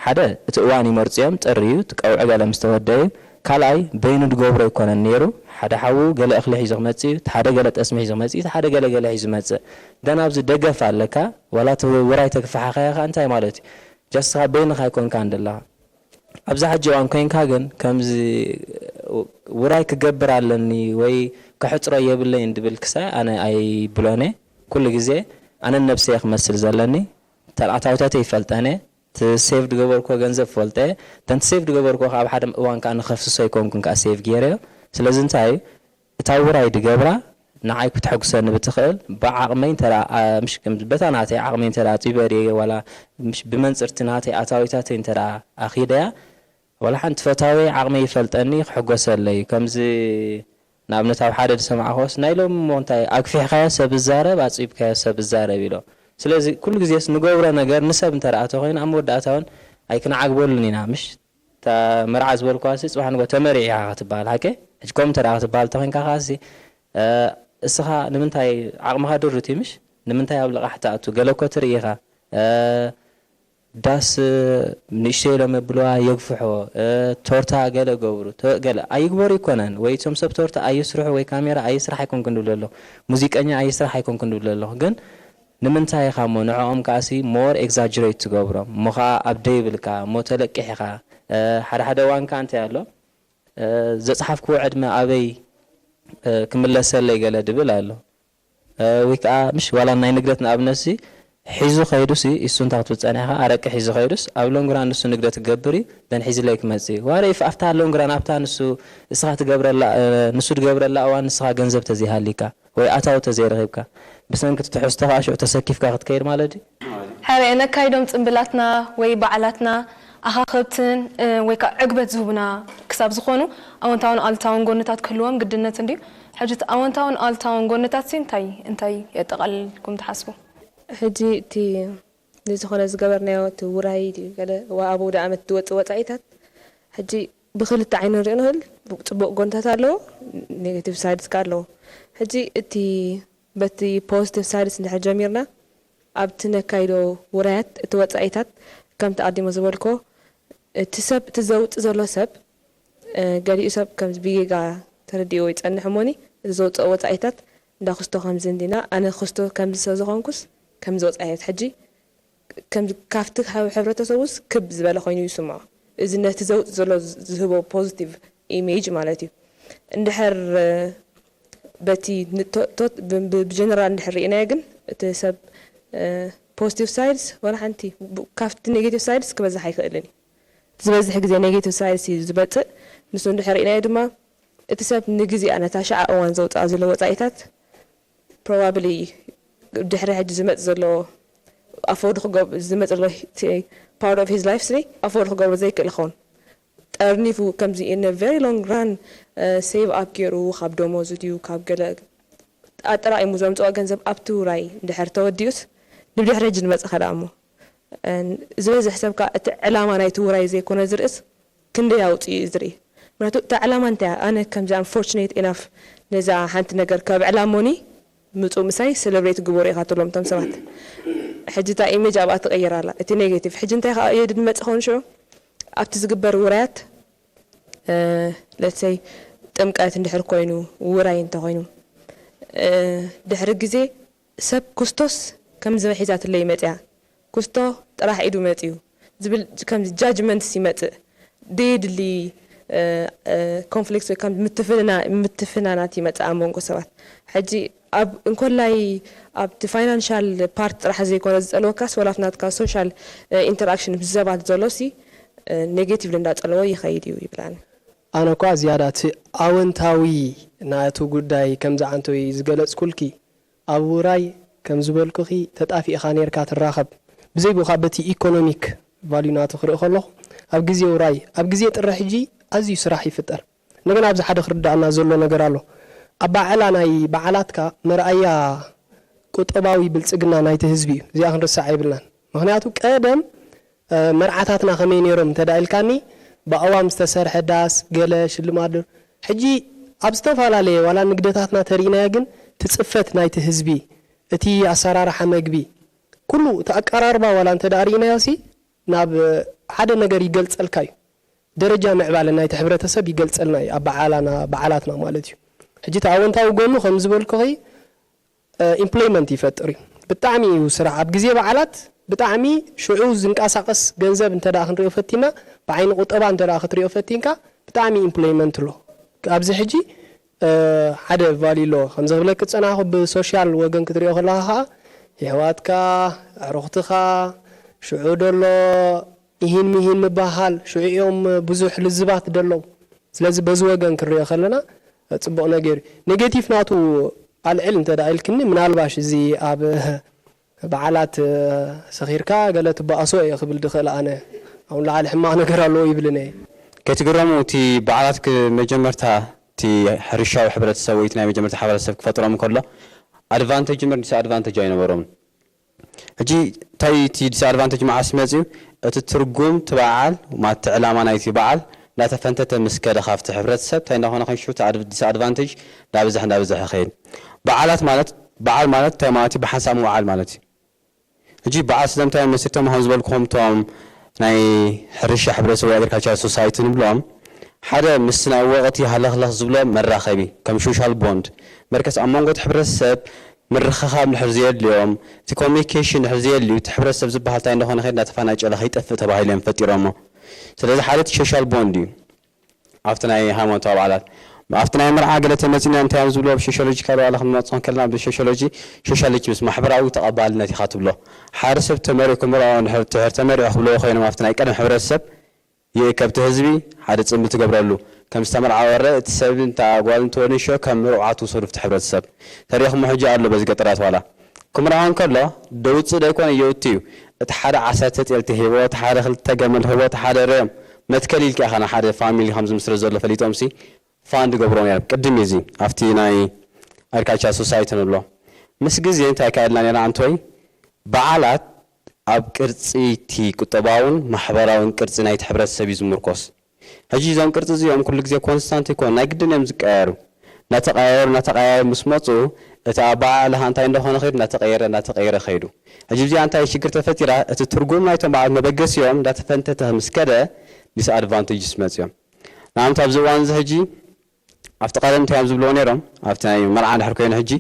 ሓደ እቲ እዋን ይመርጹ እዮም፣ ጥሪ እዩ፣ እቲ ቀውዒ ገለ ምስ ተወደአ እዩ። ካልኣይ በይኑ ዝገብሮ ኣይኮነን ነይሩ። ሓደ ሓዉ ገለ እኽሊ ሒዙ ክመጽእ እዩ፣ እቲ ሓደ ገለ ጠስሚ ሒዙ ክመጽእ እዩ፣ እቲ ሓደ ገለ ገለ ሒዙ ይመጽእ። ደን ኣብዚ ደገፍ ኣለካ፣ ዋላ እቲ ውራይ ተግፍሓኻዮ ከኣ እንታይ ማለት እዩ? ጃስት ኻ በይንኻ ኣይኮንካን ዘለኻ። ኣብዚ ሕጂ እዋን ኮይንካ ግን ከምዚ ውራይ ክገብር ኣለኒ ወይ ከሕጽሮ የብለይን ድብል ክሳይ ኣነ ኣይብሎን እየ። ኩሉ ግዜ ኣነ ነብሰይ እየ ክመስል ዘለኒ። ተን ኣታዊታተይ ይፈልጠን እየ። እቲ ሴቭ ዝገበርኩዎ ገንዘብ ፈልጠ እየ። ተንቲ ሴቭ ዝገበርኩዎ ካብ ሓደ እዋን ከዓ ንኸፍስሶ ኣይኮንኩን ከዓ ሴቭ ገይረዮ። ስለዚ እንታይ እዩ? እታ ውራይ ድገብራ ንዓይ ክትሕጉሰኒ ብትኽእል ብዓቕመይ እንተ ደኣ፣ አ፣ ምሽ-፣ ከም በታ ናተይ ዓቕመይ እንተ ደኣ ኣጽቢበ ድየ ዋላ ምሽ-፣ ብመንጽርቲ ናተይ ኣታዊታተይ እንተ ደኣ ኣኺደያ፣ ዋላ ሓንቲ ፈታዊ ዓቕመይ ይፈልጠኒ ክሕጎሰለይ። ከምዚ ንኣብነት ኣብ ሓደ ዝሰማዕኽዎስ ናይ ሎሚ እሞ እንታይ ኣግፊሕካዮ ሰብ ዝዛረብ፣ ኣጽቢብካዮ ሰብ ዝዛረብ ኢሎ። ስለዚ ኩሉ ግዜስ ንገብሮ ነገር ንሰብ እንተ ደኣ ተኾይኑ ኣብ መወዳእታ እውን ኣይክንዓግበሉን ኢና። ምሽ እታ መርዓ ዝበልኳሲ ጽባሕ ንጎ ተመሪዕ ኢኻ ክትበሃል ሓቂ? ሕጂ ከምኡ እንተ ደኣ ክትበሃል ተኾይንካ ከኣሲ፣ እ፣ እስኻ ንምንታይ ዓቕምኻ ድሩት እዩ ምሽ? ንምንታይ ኣብ ልቓሕ ትኣቱ? ገለ እኮ ትርኢ ኢኻ። እ፣ ዳስ ንእሽተይ ኢሎም የብልዋ የግፍሖ፣ እ፣ ቶርታ ገለ ገብሩ፣ ተ-፣ ገለ ኣይግበሩ ኣይኮነን። ወይ እቶም ሰብ ቶርታ ኣይስርሑ ወይ ካሜራ ኣይስራሕ ኣይኮንኩን ድብል ኣለኹ። ሙዚቀኛ ኣይስራሕ ኣይኮንኩን ድብል ኣለኹ። ግን ንምንታይ ኢኻ እሞ ንዕኦም ከኣሲ ሞር ኤግዛጅሬት ትገብሮም? እሞ ኸኣ ኣብ ደይብልካ፣ እሞ ተለቂሕ ኢኻ። እ፣ ሓደ ሓደ እዋን ከኣ እንታይ ኣሎ፣ እ፣ ዘጽሓፍክዎ ዕድመ ኣበይ፣ እ፣ ክምለሰለይ ገለ ድብል ኣሎ። እ፣ ወይ ከኣ ምሽ ዋላ ናይ ንግደት ንኣብነትሲ ሒዙ ከይዱሲ፣ እሱ እንታ ክትብል ጸኒሕካ፣ ኣረቂ ሒዙ ከይዱስ፣ ኣብ ሎንግ ራን ንሱ ንግደት ክገብር እዩ፣ ደን ሒዝለይ ክመጽእ እዩ። ዋረ ኢፍ ኣብታ ሎንግ ራን፣ ኣብታ ንሱ፣ እስኻ ትገብረላ፣ እ፣ ንሱ ትገብረላ እዋን ንስኻ ገንዘብ ተዘይሃሊካ፣ ወይ ኣታዊ ተዘይረኺብካ፣ ብሰንኪ እቲ ትሕዝቶ ከኣ ሽዑ ተሰኪፍካ ክትከይድ ማለት ድዩ? ሕራይ ነካይዶም ጽምብላትና ወይ በዓላትና ኣኻኽብትን፣ እ፣ ወይ ከኣ ዕግበት ዝህቡና ክሳብ ዝኾኑ ኣወንታውን ኣሉታውን ጎንታት ክህልዎም ግድነት እንድዩ። ሕጂ እቲ ኣወንታውን ኣሉታውን ጎንታትሲ እንታይ እንታይ የጠቓልል ኢልኩም ትሓስቡ? ሕጂ እቲ ንዝኾነ ዝገበርናዮ እቲ ውራይ ድዩ ገለ ዋ-፣ ኣብ ኣውደ ኣመት ዝወጽእ ወጻኢታት ሕጂ ብኽልተ ዓይኒ ንሪኦ ንኽእል። ጽቡቕ ጎንታት ኣለዎ፣ ኔጋቲቭ ሳይድስ ከኣ ኣለዎ። ሕጂ እቲ በቲ ፖዚቲቭ ሳይድስ እንድሕር ጀሚርና ኣብቲ ነካይዶ ውራያት እቲ ወጻኢታት ከምቲ ኣቐዲመ ዝበልኮ እቲ ሰብ እቲ ዘውጽእ ዘሎ ሰብ፣ እ፣ ገሊኡ ሰብ ከምዚ ብጌጋ ተረዲእዎ ይጸንሕ እሞኒ እቲ ዘውጽኦ ወጻኢታት እንዳ ክስቶ ከምዚ እንዲና፣ ኣነ ክስቶ ከምዚ ሰብ ዝኾንኩስ ከምዚ ወፃኢት ሕጂ ከምዚ ካብቲ ካብ ሕብረተሰቡስ ክብ ዝበለ ኮይኑ ይስምዖ። እዚ ነቲ ዘውፅ ዘሎ ዝህቦ ፖዚቲቭ ኢሜጅ ማለት እዩ። እንድሕር በቲ ብጀነራል እንድሕር ርኢናዮ ግን እቲ ሰብ ፖዚቲቭ ሳይድስ ወላ ሓንቲ ካብቲ ኔጌቲቭ ሳይድስ ክበዝሕ ኣይክእልን እዩ። ዝበዝሕ ግዜ ኔጌቲቭ ሳይድስ እዩ ዝበፅእ። ንሱ እንድሕር ርኢናዮ ድማ እቲ ሰብ ንግዜኣ ነታ ሸዓ እዋን ዘውፅኣ ዘሎ ወፃኢታት ፕሮባብሊ ድሕሪ ሕጂ ዝመፅ ዘሎ ኣፎርድ ክገብ ዝመፅ ዘሎ ፓርት ኦፍ ሂዝ ላይፍ ስኒ ኣፎርድ ክገብሮ ዘይክእል ይኸውን። ጠርኒፉ ከምዚ in a very long run save up ገይሩ ካብ ደሞዙ ድዩ ካብ ገለ ኣጠራቒሙ ዘምፅኦ ገንዘብ ኣብቲ ውራይ እንድሕር ተወዲኡስ ንብድሕሪ ሕጂ ንመፅእ ከደኣ እሞ ዝበዝሕ ሰብ ከዓ እቲ ዕላማ ናይቲ ውራይ ዘይኮነ ዝርእስ ክንደይ ኣውፅኡ እዩ ዝርኢ። ምክንያቱ እታ ዕላማ እንታይ እያ? ኣነ ከምዚ I'm fortunate enough ነዛ ሓንቲ ነገር ካብ ዕላሞኒ ምፁ ምሳይ ሰለብሬት ግበሩ ኢኻ ትብሎም እቶም ሰባት። ሕጂ እታ ኢሜጅ ኣብኣ ትቕይር ኣላ። እቲ ኔጌቲቭ ሕጂ እንታይ ከዓ እየ ድመፅ ኸውን ሽዑ ኣብቲ ዝግበር ውራያት ለትሰይ ጥምቀት እንድሕር ኮይኑ ውራይ እንተኮይኑ ድሕሪ ግዜ ሰብ ኩስቶስ ከምዚ ሒዛትለይ መፅያ ኩስቶ ጥራሕ ኢዱ መፅዩ ዝብል ከምዚ ጃጅመንትስ ይመፅእ። ደየድሊ ኮንፍሊክት ወይ ከም ምትፍናናት ይመፅእ ኣብ መንጎ ሰባት። ሕጂ ኣብ እንኮላይ ኣብቲ ፋይናንሻል ፓርት ጥራሕ ዘይኮነ ዝፀልወካስ ወላ ኣብቲ ናትካ ሶሻል ኢንተራክሽን ምስ ሰባት ዘሎ ሲ ኔጌቲቭሊ እንዳፀለዎ ይኸይድ እዩ ይብላኒ። ኣነ እኳ ዝያዳ እቲ ኣወንታዊ ናቱ ጉዳይ ከምዚ ዓንቶይ ዝገለፅኩልኪ ኣብ ውራይ ከም ዝበልኩኺ ተጣፊእኻ ኔርካ ትራኸብ ብዘይ ብኡ ከዓ በቲ ኢኮኖሚክ ቫልዩ ናቱ ክርኢ ከለኹ ኣብ ግዜ ውራይ ኣብ ግዜ ጥሪ ሕጂ ኣዝዩ ስራሕ ይፍጠር። እንደገና ኣብዚ ሓደ ክርዳኣና ዘሎ ነገር ኣሎ። ኣባዕላ ናይ በዓላትካ መርኣያ ቁጠባዊ ብልፅግና ናይቲ ህዝቢ እዩ። እዚኣ ክንርሳዕ የብልናን። ምክንያቱ ቀደም መርዓታትና ከመይ ነይሮም እንተ ኢልካኒ ብኣእዋም ዝተሰርሐ ዳስ ገለ ሽልማት ዶ ሕጂ ኣብ ዝተፈላለየ ዋላ ንግደታትና ተሪእናዮ ግን እቲ ፅፈት ናይቲ ህዝቢ እቲ ኣሰራርሓ መግቢ ኩሉ እቲ ኣቀራርባ ዋላ እንተ ርኢናዮ ሲ ናብ ሓደ ነገር ይገልፀልካ እዩ። ደረጃ ምዕባለ ናይቲ ሕብረተሰብ ይገልፀልና እዩ ኣብ በዓላትና በዓላትና ማለት እዩ። ሕጂ እቲ ኣወንታዊ ጎኑ ከም ዝበልኩኺ ኢምፕሎይመንት ይፈጥር እዩ። ብጣዕሚ እዩ ስራሕ ኣብ ግዜ በዓላት ብጣዕሚ ሽዑ ዝንቀሳቐስ ገንዘብ እንተ ደኣ ክንሪኦ ፈቲና ብዓይኒ ቁጠባ እንተ ደኣ ክትሪኦ ፈቲንካ ብጣዕሚ ኢምፕሎይመንት ኣሎ። ኣብዚ ሕጂ ሓደ ቫልዩ ኣሎ ከምዚ ክብለኪ ዝጸናሕኩ ብሶሻል ወገን ክትሪኦ ከለኻ ከዓ የሕዋትካ፣ ኣዕሩኽትኻ፣ ሽዑ ደሎ ኢሂን ሚሂን ምባሃል ሽዑ እዮም ብዙሕ ልዝባት ደለዉ። ስለዚ በዚ ወገን ክንሪኦ ከለና ፅቡቕ ነገር እዩ። ኔጌቲቭ ናቱ ኣልዕል እንተ ደኣ ኢልክኒ ምናልባሽ እዚ ኣብ በዓላት ሰኺርካ ገለ ትበኣሶ እየ ክብል ድኽእል ኣነ። ኣብኡ ንላዕሊ ሕማቕ ነገር ኣለዎ ይብልን እየ። ከይትግረሙ እቲ በዓላት መጀመርታ እቲ ሕርሻዊ ሕብረተሰብ ወይ እቲ ናይ መጀመርታ ሕብረተሰብ ክፈጥሮም ከሎ ኣድቫንተጅ እምበር ዲስኣድቫንተጅ ኣይነበሮምን። ሕጂ እንታይ እቲ ዲስኣድቫንተጅ መዓስ መፅዩ? እቲ ትርጉም እቲ በዓል ማለት እቲ ዕላማ ናይቲ በዓል እንዳተፈንተተ ምስ ከደ ካብቲ ሕብረተሰብ እንታይ እንዳኾነ ከይኑ ሽዑ እቲ ዲስኣድቫንተጅ እንዳበዝሐ እንዳበዝሐ ይኸይድ። በዓላት ማለት በዓል ማለት እንታይ ማለት እዩ? ብሓንሳብ ምውዓል ማለት እዩ። ሕጂ በዓል ስለምንታይ እዮም መስሪቶም ከም ዝበልኩኹም እቶም ናይ ሕርሻ ሕብረተሰብ ወይ ኣግሪካልቸራል ሶሳይቲ ንብሎም ሓደ ምስ ናይ ወቕቲ ሃለኽለኽ ዝብሎ መራኸቢ ከም ሾሻል ቦንድ መርከስ ኣብ መንጎ እቲ ሕብረተሰብ ምርኽኻብ እንድሕር ዘየድልዮም እቲ ኮሚኒኬሽን እንድሕር ዘየድልዩ እቲ ሕብረተሰብ ዝበሃል እንታይ እንደኾነ ከይድ እናተፈናጨለ ከይጠፍእ ተባሂሉ እዮም ፈጢሮሞ። ስለዚ ሓደ እቲ ሾሻል ቦንድ እዩ። ኣብቲ ናይ ሃይማኖታዊ በዓላት ኣብቲ ናይ መርዓ ገለ ተመፂና እንታይ እዮም ዝብሉ ኣብ ሶሽዮሎጂካል ዋላ ክንመፅኦ ከለና ብሶሽዮሎጂ ሶሻሊቲ ምስ ማሕበራዊ ተቐባልነት ኢኻ ትብሎ ሓደ ሰብ ተመሪዑ ክምርዖ እንድሕር ትሕር ተመሪዑ ክብልዎ ኮይኖም ኣብቲ ናይ ቀደም ሕብረተሰብ ይእከብ እቲ ህዝቢ ሓደ ጽምብል ትገብረሉ ከም ዝተመርዓወ ረ እቲ ሰብ እንተ ጓል እንተ ወንሾ ከም ምርዑዓት ትውሰዱ ኣብቲ ሕብረተሰብ ተሪእኹሞ ሕጂ ኣሎ በዚ ገጠራት ዋላ ክምርዖ እንከሎ ደውጽእ ደይኮነ የውቲ እዩ እቲ ሓደ ዓሰርተ ጤል ትሂቦ እቲ ሓደ ክልተ ገመል ህቦ እቲ ሓደ ረዮም መትከል ኢልካ ኢኻ ንሓደ ፋሚሊ ከም ዝምስርት ዘሎ ፈሊጦምሲ ፋንድ ገብሮ ነይሮም ቅድም እዚ ኣብቲ ናይ ኣግሪካልቸር ሶሳይቲ ንብሎ ምስ ግዜ እንታይ ካየድና ነይራ ኣንቶይ በዓላት ኣብ ቅርጺ እቲ ቁጠባውን ማሕበራውን ቅርጺ ናይቲ ሕብረተሰብ እዩ ዝምርኮስ። ሕጂ እዞም ቅርጺ እዚኦም ኩሉ ግዜ ኮንስታንት ኣይኮኑን፣ ናይ ግድን እዮም ዝቀያየሩ። እናተቀያየሩ እናተቀያየሩ ምስ መጹ እቲ ኣበዓዕላኻ እንታይ እንዳኾነ ከይዱ እናተቀየረ እናተቀየረ ከይዱ። ሕጂ እዚኣ እንታይ ሽግር ተፈጢራ እቲ ትርጉም ናይቶም በዓል መበገሲኦም እንዳተፈንተተ ምስ ከደ ዲስኣድቫንቴጅስ መጽዮም። ንኣብነት ኣብዚ እዋን እዚ ሕጂ ኣብቲ ቀደም እንታይ እዮም ዝብልዎ ነይሮም ኣብቲ ናይ መርዓ እንድሕር ኮይኑ ሕጂ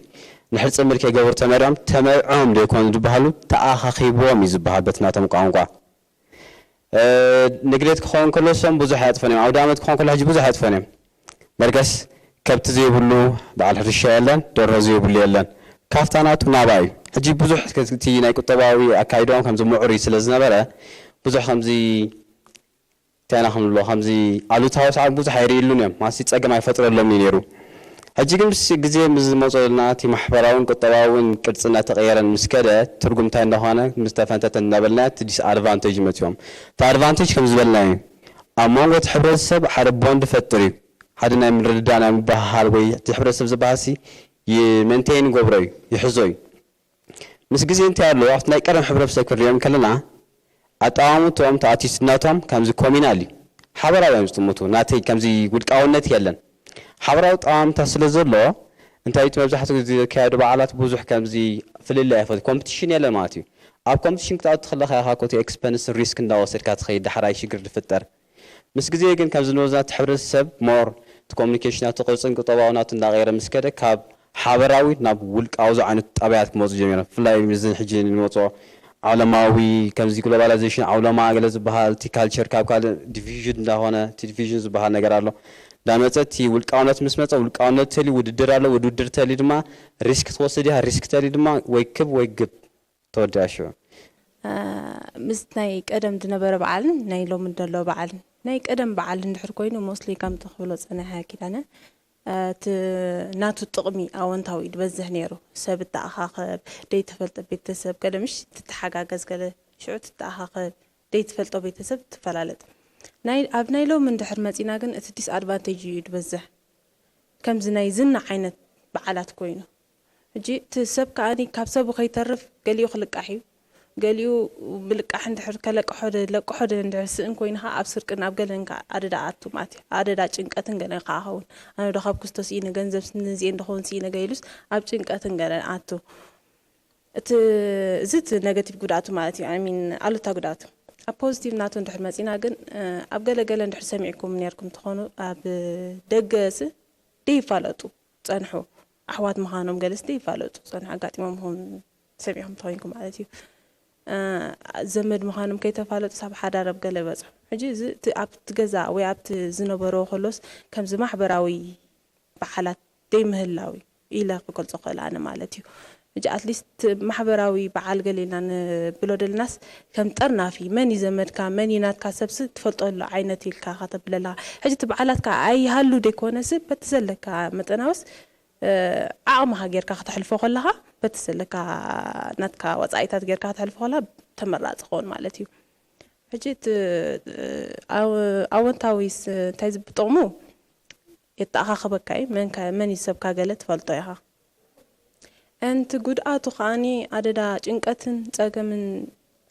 ንድሕር ጽምብል ከይገበሩ ተመርዕዮም፣ ተመርዕዮም ዶ ይኮኑ ዝበሃሉ፣ ተኣኻኺብዎም እዩ ዝበሃል በቲ ናቶም ቋንቋ። ንግደት ክኸውን ከሎ እሶም ብዙሕ ኣይጥፈን እዮም። ኣውደ ኣመት ክኸውን ከሎ ሕጂ ብዙሕ ኣይጥፈን እዮም። በርገስ ከብቲ ዘይብሉ በዓል ሕርሻ የለን፣ ደርሆ ዘይብሉ የለን። ካፍታ ናቱ ናባ እዩ። ሕጂ ብዙሕ እቲ ናይ ቁጠባዊ ኣካይዳኦም ከምዚ ምዑር እዩ ስለ ዝነበረ ብዙሕ ከምዚ እንታይ ኢና ክንብሎ ከምዚ ኣሉታዊ ሳዕብ ብዙሕ ኣይርእሉን እዮም። ማሲ ጸገም ኣይፈጥረሎምን እዩ ነይሩ። ሕጂ ግን ምስ ግዜ ምስ ዝመፀልና እቲ ማሕበራውን ቁጠባውን ቅርፂ እናተቐየረን ምስ ከደ ትርጉም እንታይ እንዳኾነ ምስ ተፈንተተ እንዳበልና እቲ ዲስኣድቫንቴጅ ይመፅኦም። እቲ ኣድቫንቴጅ ከም ዝበልና እዩ ኣብ መንጎ እቲ ሕብረተሰብ ሓደ ቦንድ ፈጥር እዩ። ሓደ ናይ ምርድዳ ናይ ምባህሃል ወይ እቲ ሕብረተሰብ ዝበሃልሲ ይመንቴን ይገብሮ እዩ ይሕዞ እዩ። ምስ ግዜ እንታይ ኣሎ ኣብቲ ናይ ቀደም ሕብረተሰብ ክንሪኦም ከለና ኣጠማምትኦም ተኣቲስናቶም ከምዚ ኮሚናል እዩ ሓበራዊ እዮም ዝጥምቱ ናተይ ከምዚ ውልቃውነት የለን ሓበራዊ ጠማምታ ስለ ዘሎ እንታይ እቲ መብዛሕትኡ ግዜ ዝካየዱ በዓላት ብዙሕ ከምዚ ፍልልይ ኣይፈት ኮምፒቲሽን የለን ማለት እዩ ኣብ ኮምፒቲሽን ክትኣቱ ከለካ ኢካ ኮቲ ኤክስፐንስ ሪስክ እንዳወሰድካ ትኸይድ ዳሕራይ ሽግር ዝፍጠር ምስ ግዜ ግን ከም ዝነበዝና እቲ ሕብረተሰብ ሞር እቲ ኮሚኒኬሽን ናቱ ቅርፅን ቁጠባዊ ናቱ እንዳቀየረ ምስ ከደ ካብ ሓበራዊ ናብ ውልቃዊ ዝዓይነቱ ጠባያት ክመፁ ጀሚሮም ብፍላይ ምዝን ሕጂ ንመፅኦ ዓለማዊ ከምዚ ግሎባላይዜሽን ዓውለማ ገለ ዝበሃል እቲ ካልቸር ካብ ካልእ ዲቪዥን እንዳኾነ እቲ ዲቪዥን ዝበሃል ነገር ኣሎ እንዳመፀ እቲ ውልቃውነት ምስ መፀ ውልቃውነት ተልዩ ውድድር ኣሎ ውድድር ተልዩ ድማ ሪስክ ትወስድ ኢኻ ሪስክ ተልዩ ድማ ወይ ክብ ወይ ግብ ተወዲኣ ሽዑ። ምስ ናይ ቀደም ዝነበረ በዓልን ናይ ሎሚ ዘሎ በዓልን ናይ ቀደም በዓል እንድሕር ኮይኑ ሞስሊ ከምቲ ክብሎ ፀነሐ ኪዳነ እቲ ናቱ ጥቕሚ ኣወንታዊ እዩ ዝበዝሕ ነይሩ ሰብ እተኣኻኸብ ደይተፈልጠ ቤተሰብ ገለ ምሽ ትተሓጋገዝ ገለ ሽዑ ትተኣኻኸብ ደይትፈልጦ ቤተሰብ ትፈላለጥ ናይ ኣብ ናይ ሎሚ እንድሕር መፂና ግን እቲ ዲስኣድቫንቴጅ እዩ ዝበዝሕ ከምዚ ናይ ዝና ዓይነት በዓላት ኮይኑ ሕጂ እቲ ሰብ ከኣኒ ካብ ሰቡ ከይተርፍ ገሊኡ ክልቃሕ እዩ ገሊኡ ብልቃሕ እንድሕር ከለቅሖ ለቅሖ እንድሕር ስእን ኮይኑ ከዓ ኣብ ስርቅን ኣብ ገለን ከዓ ኣደዳ ኣቱ ማለት እዩ ኣደዳ ጭንቀትን ገለን ከዓ ኸውን ኣነ ዶ ካብ ክስቶ ስኢነ ገንዘብ ንዚኤ እንደኸውን ስኢነ ገይሉስ ኣብ ጭንቀትን ገለን ኣቱ እቲ እዚ እቲ ነገቲቭ ጉድኣቱ ማለት እዩ ሚን ኣሉታ ጉድኣቱ ኣብ ፖዚቲቭ ናቱ እንድሕር መፂና ግን ኣብ ገለ ገለ እንድሕር ሰሚዕኩም ነርኩም ትኾኑ ኣብ ደገ ሲ ደይፋለጡ ፀንሑ ኣሕዋት ምዃኖም ገለስ ደይፋለጡ ፀንሑ ኣጋጢሞም ኹም ሰሚዕኹም ተኾይንኩም ማለት እዩ ዘመድ ምዃኖም ከይተፋለጡ ሳብ ሓዳር ኣብ ገለ በፅሑ ሕጂ እዚ ኣብቲ ገዛ ወይ ኣብቲ ዝነበረዎ ከሎስ ከምዚ ማሕበራዊ በዓላት ደይምህላው እዩ ኢለ ክገልፆ ክእል ኣነ ማለት እዩ ሕጂ ኣትሊስት ማሕበራዊ በዓል ገሌና ንብሎ ደለናስ ከም ጠርናፊ መን እዩ ዘመድካ መን እዩ ናትካ ሰብሲ ትፈልጠሉ ዓይነት ኢልካ ከተብለላ ሕጂ እቲ በዓላትካ ኣይሃሉ ደይኮነሲ በቲ ዘለካ መጠናውስ ዓቕምኻ ጌርካ ከተሕልፎ ከለኻ በቲ ዘለካ ናትካ ወፃኢታት ጌርካ ከተሕልፎ ከለኻ ተመራፂ ክኸውን ማለት እዩ ሕጂ እቲ ኣወንታዊስ እንታይ ዝብጥቕሙ የተኣኻኽበካ እዩ መን እዩ ሰብካ ገለ ትፈልጦ ኢኻ እንቲ ጉድኣቱ ከዓኒ ኣደዳ ጭንቀትን ጸገምን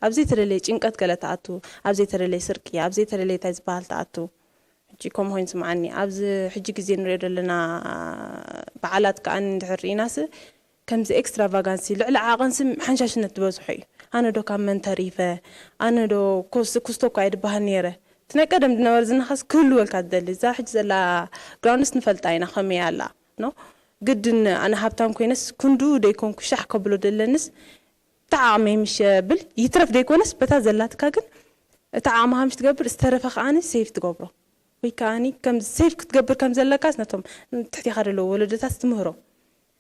ኣብ ዘይተደለየ ጭንቀት ገለ ትኣቱ ኣብ ዘይተደለየ ስርቂ ኣብ ዘይተደለየ እንታይ ዝበሃል ትኣቱ ሕጂ ከምኡ ኮይኑ ስምዓኒ ኣብዚ ሕጂ ግዜ ንሪኦ ዘለና በዓላት ከዓኒ እንድሕር ርኢናስ ከምዚ ኤክስትራቫጋንሲ ልዕሊ ዓቐንሲ ሓንሻሽነት ዝበዝሖ እዩ ኣነ ዶ ካብ መን ተሪፈ ኣነ ዶ ኮስ ክስቶ እኳ እየ ድበሃል ነይረ እቲ ናይ ቀደም ዝነበረ ዝናኻስ ክህልወልካ ትደሊ እዛ ሕጂ ዘላ ግራውንድስ ንፈልጣ ኢና ከመይ ኣላ ኖ ግድን ኣነ ሃብታም ኮይነስ ክንድኡ ደይኮንኩ ሻሕ ከብሎ ደለንስ እቲ ዓቕመይ ምሽ ብል ይትረፍ ደይኮነስ በታ ዘላትካ ግን እቲ ዓቕምኻ ምሽ ትገብር ዝተረፈ ከዓኒ ሴፍ ትገብሮ ወይ ከዓኒ ከም ሴፍ ክትገብር ከም ዘለካስ ነቶም ትሕቲኻ ደለዉ ወለዶታት ትምህሮ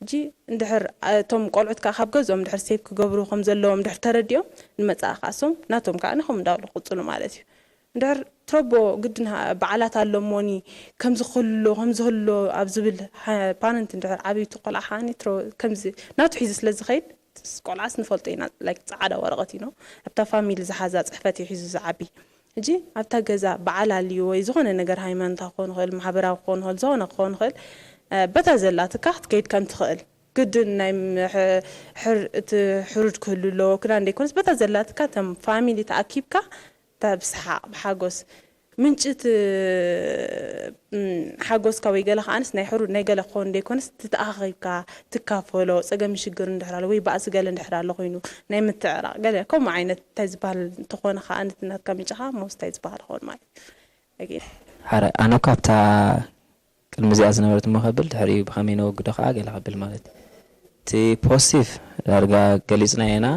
ሕጂ እንድሕር እቶም ቆልዑት ከዓ ካብ ገዝኦም እንድሕር ሴፍ ክገብሩ ከም ዘለዎም እንድሕር ተረዲኦም ንመፃኢ ከዓ እሶም ናቶም ከዓ ንኸም እንዳበሉ ክቅፅሉ ማለት እዩ እንድሕር ትረቦ ግድን በዓላት ኣሎ እሞኒ ከምዚ ክህሎ ከምዚ ህሎ ኣብ ዝብል ፓረንት እንድሕር ዓብይቲ ቆልዓ ከዓ ከምዚ ናቱ ሒዙ ስለ ዝኸይድ ቆልዓስ ንፈልጦ ኢና ላይክ ፃዕዳ ወረቐት እዩ ኣብታ ፋሚሊ ዝሓዛ ፅሕፈት እዩ ሒዙ ዝዓቢ ሕጂ ኣብታ ገዛ በዓል ኣልዩ ወይ ዝኾነ ነገር ሃይማኖታዊ ክኾን ይኽእል ማሕበራዊ ክኾን ይኽእል ዝኾነ ክኾን ይኽእል በታ ዘላትካ ክትከይድ ከም ትኽእል ግድን ናይ እቲ ሕሩድ ክህሉ ኣለዎ ክዳን ደይኮነስ በታ ዘላትካ ተም ፋሚሊ ተኣኪብካ እታ ብስሓቕ ብሓጎስ ምንጭ እቲ ሓጎስካ ወይ ገለ ከዓንስ ናይ ሕሩድ ናይ ገለ ክኸውን ደይኮነስ ትተኣኻኺብካ ትካፈሎ ፀገም ሽግር እንድሕር ኣሎ ወይ ባእሲ ገለ እንድሕር ኣሎ ኮይኑ ናይ ምትዕራቕ ገለ ከምኡ ዓይነት እንታይ ዝበሃል እንተኾነ ከዓ ነቲ ናትካ ምንጭኻ ሞስ እንታይ ዝበሃል ይኸውን ማለት እዩ። ሓረ ኣነ ካብታ ቅድሚ እዚኣ ዝነበረት እሞ ከብል ድሕሪኡ ብኸመይ ነወግዶ ከዓ ገለ ከብል ማለት እቲ ፖስቲቭ ዳርጋ ገሊጽና ኢና።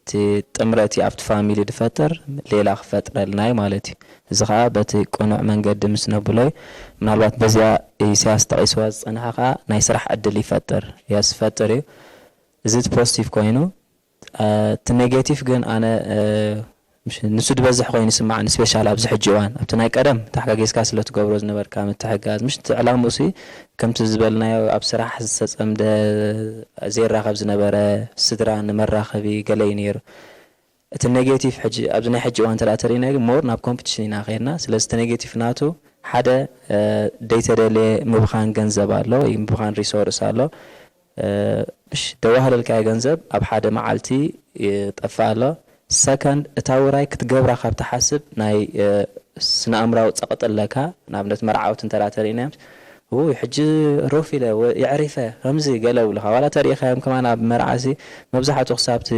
እቲ ጥምረት ኣብቲ ፋሚሊ ድፈጥር ሌላ ክፈጥረልና እዩ ማለት እዩ። እዚ ከዓ በቲ ቅኑዕ መንገዲ ምስ ነብሎ እዩ። ምናልባት በዚኣ ኢሳያስ ጠቒስዋ ዝጸንሐ ከዓ ናይ ስራሕ ዕድል ይፈጥር እያ ዝፈጥር እዩ። እዚ እቲ ፖስቲቭ ኮይኑ እቲ ኔጌቲቭ ግን ኣነ ንሱ ዝበዝሕ ኮይኑ ይስማዓኒ። ስፔሻል ኣብዚ ሕጂ እዋን ኣብቲ ናይ ቀደም ተሓጋጊዝካ ስለ ትገብሮ ዝነበርካ ምትሕጋዝ ምሽ እቲ ዕላምኡ ሲ ከምቲ ዝበልናዮ ኣብ ስራሕ ዝተጸምደ ዘይራኸብ ዝነበረ ስድራ ንመራኸቢ ገለ እዩ ነይሩ። እቲ ኔጌቲቭ ሕጂ ኣብዚ ናይ ሕጂ እዋን እንተ ተሪእናዮ ግን ሞር ናብ ኮምፒቲሽን ኢና ከይድና። ስለዚ እቲ ኔጌቲቭ ናቱ ሓደ ደይተደልየ ምብኻን ገንዘብ ኣሎ፣ ምብኻን ሪሶርስ ኣሎ። ምሽ ደዋህለልካዮ ገንዘብ ኣብ ሓደ መዓልቲ ይጠፍእ ኣሎ። ሰከንድ እታ ውራይ ክትገብራ ካብ ትሓስብ ናይ ስነ ኣእምራዊ ጸቕጢ ኣለካ። ንኣብነት መርዓውቲ እንተ ተሪእናዮም ውይ ሕጂ ሮፍ ኢለ የዕሪፈ ከምዚ ገለ ብልኻ ዋላ ተሪእኻዮም ከማን ኣብ መርዓሲ መብዛሕትኡ ክሳብቲ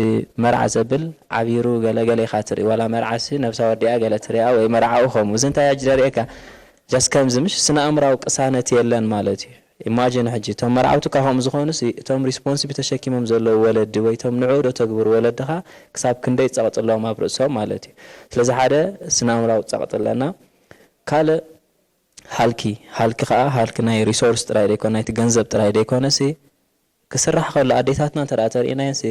መርዓ ዘብል ዓቢሩ ገለ ገለ ኢኻ ትርኢ ዋላ መርዓሲ ነብሳ ወዲኣ ገለ ትሪኣ ወይ መርዓኡ ከምኡ እዚ እንታይ ሕጂ ደሪእካ ጃስ ከምዚ ምሽ ስነ ኣእምራዊ ቅሳነት የለን ማለት እዩ። ኢማጂን ሕጂ እቶም መርዓውትካ ከምኡ ዝኾኑሲ እቶም ሪስፖንሲቢሊቲ ተሸኪሞም ዘለዉ ወለዲ ወይ እቶም ንዕኡ ዶ ተግብሩ ወለድኻ ክሳብ ክንደይ ጸቕጢ ኣለዎም ኣብ ርእሶም ማለት እዩ። ስለዚ ሓደ ስነ ኣእምራዊ ጸቕጢ ኣለና። ካልእ ሃልኪ፣ ሃልኪ ከኣ ሃልኪ ናይ ሪሶርስ ጥራይ ደይኮነ ናይቲ ገንዘብ ጥራይ ደይኮነሲ ክስራሕ ከሎ ኣዴታትና እንተ ተሪእናየንሲ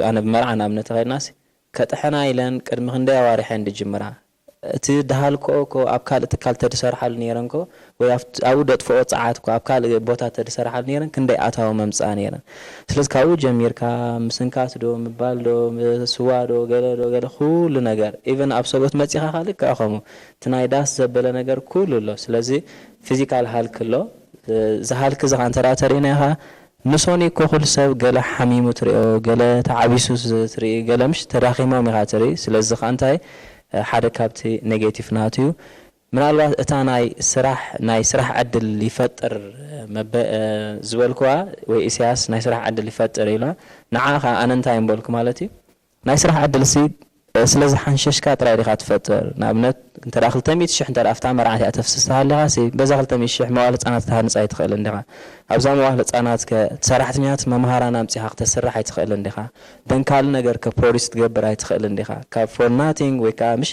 ኣነ ብመርዓ ንኣብነት ተኸድናሲ ከጥሕና ኢለን ቅድሚ ክንደይ ኣዋርሕ እየን ዝጅምራ። እቲ ድሃልክኦ እኮ ኣብ ካልእ ትካል ተድሰርሓሉ ነይረን እኮ ወይ ኣብኡ ደጥፍኦ ጸዓት እኮ ኣብ ካልእ ቦታ ተድሰርሓሉ ነይረን ክንደይ ኣታዊ መምጽኣ ነይረን። ስለዚ ካብኡ ጀሚርካ ምስንካት ዶ ምባል ዶ ስዋ ዶ ገለ ዶ ገለ ኩሉ ነገር ኢቨን ኣብ ሰብኡት መጺኻ ካልእ ከኣ ከምኡ እቲ ናይ ዳስ ዘበለ ነገር ኩሉ ኣሎ። ስለዚ ፊዚካል ሃልክ ኣሎ። እዚ ሃልክ እዚ ከኣ እንተ ተሪእና ኢኻ ንሶኒ እኮ ኩሉ ሰብ ገለ ሓሚሙ ትሪኦ፣ ገለ ተዓቢሱ ትርኢ፣ ገለ ምሽ ተዳኺሞም ኢኻ ትርኢ። ስለዚ ከኣ እንታይ ሓደ ካብቲ ኔጌቲቭ ናቱ እዩ። ምናልባት እታ ናይ ስራሕ ናይ ስራሕ ዕድል ይፈጥር ዝበልኩዋ ወይ ኢሳያስ ናይ ስራሕ ዕድል ይፈጥር ኢላ ንዓ ከኣ ኣነ እንታይ እምበልኩ ማለት እዩ ናይ ስራሕ ዕድል ሲ ስለ ዝሓንሸሽካ ጥራይ ዲኻ ትፈጥር? ንኣብነት እንተ ደኣ ክልተ ሚእቲ ሽሕ እንተ ደኣ ኣብታ መርዓት እያ ተፍስስ ተሃሊኻሲ፣ በዛ ክልተ ሚእቲ ሽሕ መዋእለ ህጻናት ክትሃንጻ ኣይትኽእልን ዲኻ? ኣብዛ መዋእለ ህጻናትከ እቲ ሰራሕተኛት መምሃራን ኣምጺኻ ክተስርሕ ኣይትኽእልን ዲኻ? ደን ካልእ ነገርከ ፕሮዲስ ክትገብር ኣይትኽእልን ዲኻ? ካብ ፎር ናቲንግ ወይ ከኣ ምሽ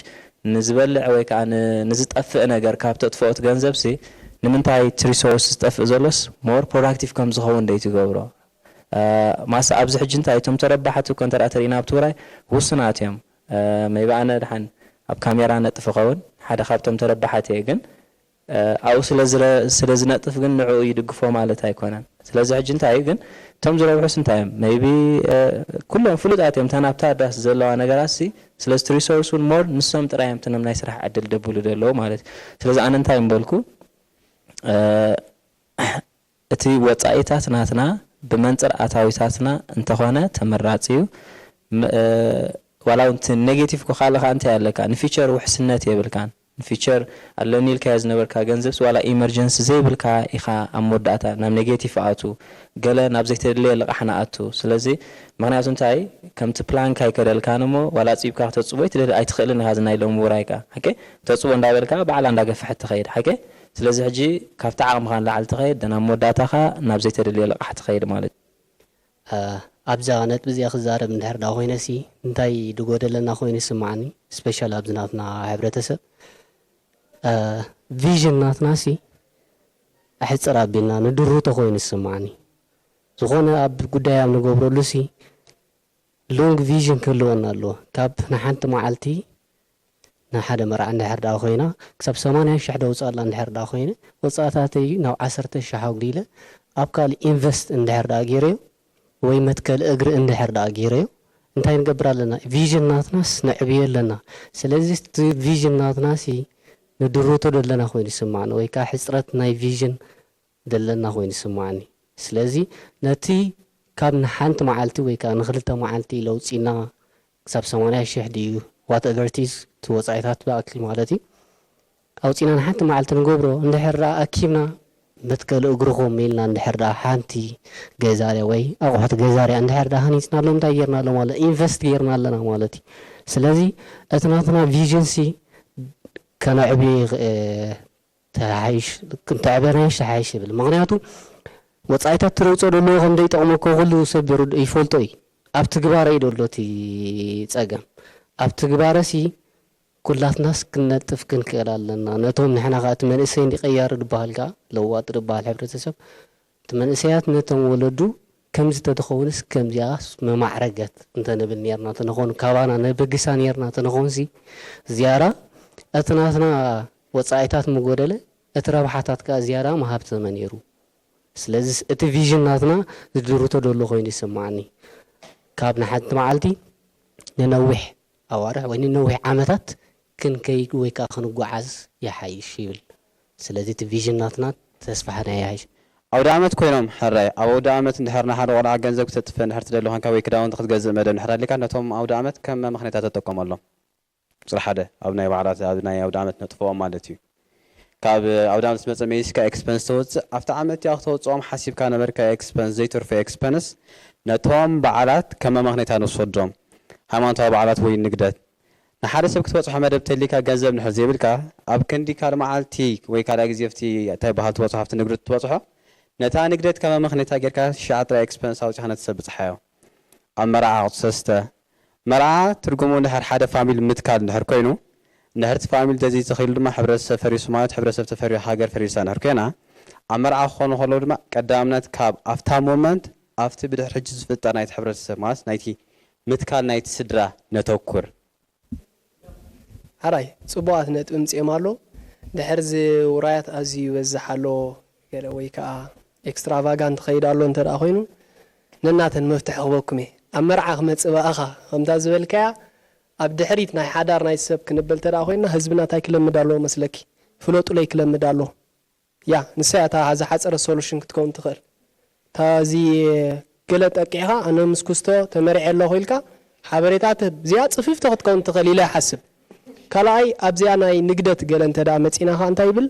ንዝበልዕ ወይ ከኣ ን-፣ ንዝጠፍእ ነገር ካብ ተጥፍኦ እቲ ገንዘብሲ፣ ንምንታይ እቲ ሪሶርስ ዝጠፍእ ዘሎስ ሞር ፕሮዳክቲቭ ከም ዝኸውን ደይትገብሮ? ማሳ ኣብዚ ሕጂ እንታይ እቶም ተረባሕቲ እኮ እንተ ተሪእና ኣብ ትግራይ ውሱናት እዮም። መይቢ ኣነ ድሓን ኣብ ካሜራ ነጥፍ ኸውን ሓደ ካብቶም ተረባሓት እየ ግን ኣብኡ ስለ ዝነጥፍ ግን ንዕኡ ይድግፎ ማለት ኣይኮነን። ስለዚ ሕጂ እንታይ እዩ ግን እቶም ዝረብሑስ እንታይ እዮም መይቢ ኩሎም ፍሉጣት እዮም። እተን ኣብታ ዳስ ዘለዋ ነገራት ሲ ስለዚ ሪሶርስ እውን ሞር ንሶም ጥራይ እዮም እትኖም ናይ ስራሕ ዕድል ደብሉ ዘለዉ ማለት እዩ። ስለዚ ኣነ እንታይ እምበልኩ እቲ ወጻኢታት ናትና ብመንጽር ኣታዊታትና እንተኾነ ተመራጺ እዩ። ዋላ እውን እቲ ኔጌቲቭ እኮ ካልእ ከዓ እንታይ ኣለካ ንፊቸር ውሕስነት የብልካን። ንፊቸር ኣለኒ ኢልካዮ ዝነበርካ ገንዘብስ ዋላ ኢመርጀንሲ ዘይብልካ ኢኻ ኣብ መወዳእታ ናብ ኔጌቲቭ ኣቱ ገለ ናብ ዘይተደለየ ልቓሕ ንኣቱ። ስለዚ ምክንያቱ እንታይ ከምቲ ፕላንካ ኣይከደልካን እሞ ዋላ ፂብካ ክተፅቦ ኣይትደል ኣይትኽእልን ኢኻ ዝናይ ሎም ውራይካ ሓቂ ተፅቦ እንዳበልካ ባዕላ እንዳገፍሐት ትኸይድ ሓቂ ስለዚ ሕጂ ካብቲ ዓቕምኻ ንላዕሊ ትኸይድ፣ ናብ መወዳእታኻ ናብ ዘይተደልየ ልቓሕ ትኸይድ ማለት እዩ። ኣብዛ ነጥቢ እዚኣ ክዛረብ እንድሕር ዳ ኮይነሲ እንታይ ድጎደለና ኮይኑ ይስማዓኒ፣ ስፔሻል ኣብዚ ናትና ሕብረተሰብ ቪዥን ናትናሲ ኣሕፅር ኣቢልና ንድሩቶ ኮይኑ ይስማዓኒ። ዝኾነ ኣብ ጉዳይ ኣብ ንገብረሉሲ ሎንግ ቪዥን ክህልወና ኣለዎ። ካብ ንሓንቲ መዓልቲ ንሓደ መርዓ እንድሕር ደኣ ኮይና ክሳብ ሰማንያ ሽሕ ደውፅኣላ እንድሕር ደኣ ኮይነ ወፃእታተይ ናብ ዓሰርተ ሽሕ ኣጉዲለ ኣብ ካልእ ኢንቨስት እንድሕር ደኣ ገይረዮ ወይ መትከል እግሪ እንድሕር ደኣ ገይረዮ እንታይ ንገብር ኣለና? ቪዥን ናትናስ ነዕብዮ ኣለና። ስለዚ እቲ ቪዥን ናትናሲ ንድሩቶ ደለና ኮይኑ ይስማዕኒ ወይ ከዓ ሕፅረት ናይ ቪዥን ደለና ኮይኑ ይስማዓኒ። ስለዚ ነቲ ካብ ንሓንቲ መዓልቲ ወይ ከዓ ንክልተ መዓልቲ ኢለ ኣውፂእና ክሳብ ሰማንያ ሽሕ ድዩ ዋትኤቨር ኢት ኢዝ እቲ ወፃኢታት ብኣክሊ ማለት እዩ ኣውፂእና ንሓንቲ መዓልቲ ንገብሮ እንድሕር ደኣ ኣኪብና መትከሊ እግርኹም ኢልና እንድሕር ደኣ ሓንቲ ገዛርያ ወይ ኣቑሑት ገዛርያ እንድሕር ደኣ ሃኒፅናሎም እንታይ ጌርና ኣሎ ማለት ኢንቨስት ጌርና ኣለና ማለት እዩ። ስለዚ እቲ ናትና ቪዥን ሲ ከነዕብዮ ይኽእል ተሓይሽ ክንተዕበናይሽ ተሓይሽ ይብል። ምኽንያቱ ወጻኢታት ትረውጾ ደለዎ ከም ዘይጠቕመኮ ኩሉ ሰብ ይርድ-፣ ይፈልጦ እዩ። ኣብ ትግባረ እዩ ደሎ እቲ ጸገም። ኣብ ትግባረሲ ኩላትናስ ክንነጥፍ ክንክእል ኣለና። ነቶም ንሕና ከኣ እቲ መንእሰይ እንዲ ቀያሪ ድበሃል ከኣ ለዋጢ ድበሃል ሕብረተሰብ፣ እቲ መንእሰያት ነቶም ወለዱ ከምዚ ተተኸውንስ ከምዚኣስ መማዕረገት እንተነብል ኔርና ተነኾኑ፣ ካባና ነበግሳ ኔርና ተነኾንሲ፣ ዝያዳ እቲ ናትና ወጻኢታት ምጎደለ፣ እቲ ረብሓታት ከኣ ዝያዳ ምሃብተመ ኔሩ። ስለዚ እቲ ቪዥን ናትና ዝድርቶ ደሎ ኮይኑ ይስምዓኒ። ካብ ንሓንቲ መዓልቲ ንነዊሕ ኣዋርሕ ወይ ንነዊሕ ዓመታት ክንከይድ ወይ ከኣ ክንጓዓዝ ይሓይሽ ይብል። ስለዚ እቲ ቪዥን ናትና ተስፋሕና ይሓይሽ። ኣውደ ዓመት ኮይኖም፣ ሕራይ፣ ኣብ ኣውደ ዓመት እንድሕር ንሓደ ቆልዓ ገንዘብ ክተጥፍእ እንድሕር ትደሊ ኮንካ ወይ ክዳውንቲ ክትገዝእ መደብ እንድሕር ኣሊካ፣ ነቶም ኣውደ ዓመት ከም መመኽነይታ ተጠቀመሎም። ቁጽሪ ሓደ፣ ኣብ ናይ በዓላት፣ ኣብ ናይ ኣውደ ዓመት ነጥፍኦም ማለት እዩ። ካብ ኣውደ ዓመት ዝመጸ መሊስካ ኤክስፐንስ ተወጽእ፣ ኣብቲ ዓመት እቲኣ ክተወጽኦም ሓሲብካ ነበርካ ኤክስፐንስ፣ ዘይተርፎ ኤክስፐንስ፣ ነቶም በዓላት ከም መመኽነይታ ንውሰዶም። ሃይማኖታዊ በዓላት ወይ ንግደት። ንሓደ ሰብ ክትበጽሖ መደብ ተሊካ ገንዘብ እንድሕር ዘይብልካ፣ ኣብ ክንዲ ካልእ መዓልቲ ወይ ካልእ ግዜ ኣብቲ እንታይ በሃል ትበጽሖ፣ ኣብቲ ንግደት ትበጽሖ፣ ነታ ንግደት ከም መመኽነይታ ጌርካ ሽዓ ጥራይ ኤክስፐንስ ኣውጺኻ ነቲ ሰብ ብጽሓዮ። ኣብ መርዓ ቁጽሪ ሰለስተ፣ መርዓ ትርጉሙ እንድሕር ሓደ ፋሚሊ ምትካል እንድሕር ኮይኑ፣ እንድሕር እቲ ፋሚሊ ተዘይተኺሉ ድማ ሕብረተሰብ ፈሪሱ ማለት ሕብረተሰብ ተፈሪሱ ሃገር ፈሪሳ እንድሕር ኮይና፣ ኣብ መርዓ ክኾኑ ከለዉ ድማ ቀዳምነት ካብ ኣብታ ሞመንት ኣብቲ ብድሕሪ ሕጂ ዝፍጠር ናይቲ ሕብረተሰብ ማለት ናይቲ ምትካል ናይቲ ስድራ ነተኩር። ሓራይ ጽቡቓት ነጥቢ ምጽኦም ኣሎ። ድሕር እዚ ውራያት ኣዝዩ ይበዝሕ ኣሎ ገለ ወይ ከኣ ኤክስትራቫጋንት ኸይድ ኣሎ እንተ ደኣ ኮይኑ ነናተን መፍትሒ ክበኩም እየ። ኣብ መርዓ ክመጽእ በኣኻ ከምታ ዝበልካያ ኣብ ድሕሪት ናይ ሓዳር ናይ ሰብ ክንብል እንተ ደኣ ኮይንና ህዝብና እንታይ ክለምድ ኣለዎ መስለኪ? ፍለጡለይ ክለምድ ኣለዎ። ያ ንሳ እያ እታ ዝሓፀረት ሶሉሽን ክትከውን ትኽእል። እታ እዚ ገለ ጠቂዕኻ ኣነ ምስ ኩስቶ ተመሪዐ ኣለኹ ኢልካ ሓበሬታ ትህብ። እዚኣ ፅፍፍቲ ክትከውን ትኽእል ኢለ ይሓስብ። ካልኣይ ኣብዚኣ ናይ ንግደት ገለ እንተ ደኣ መፂና ኸዓ እንታይ ይብል?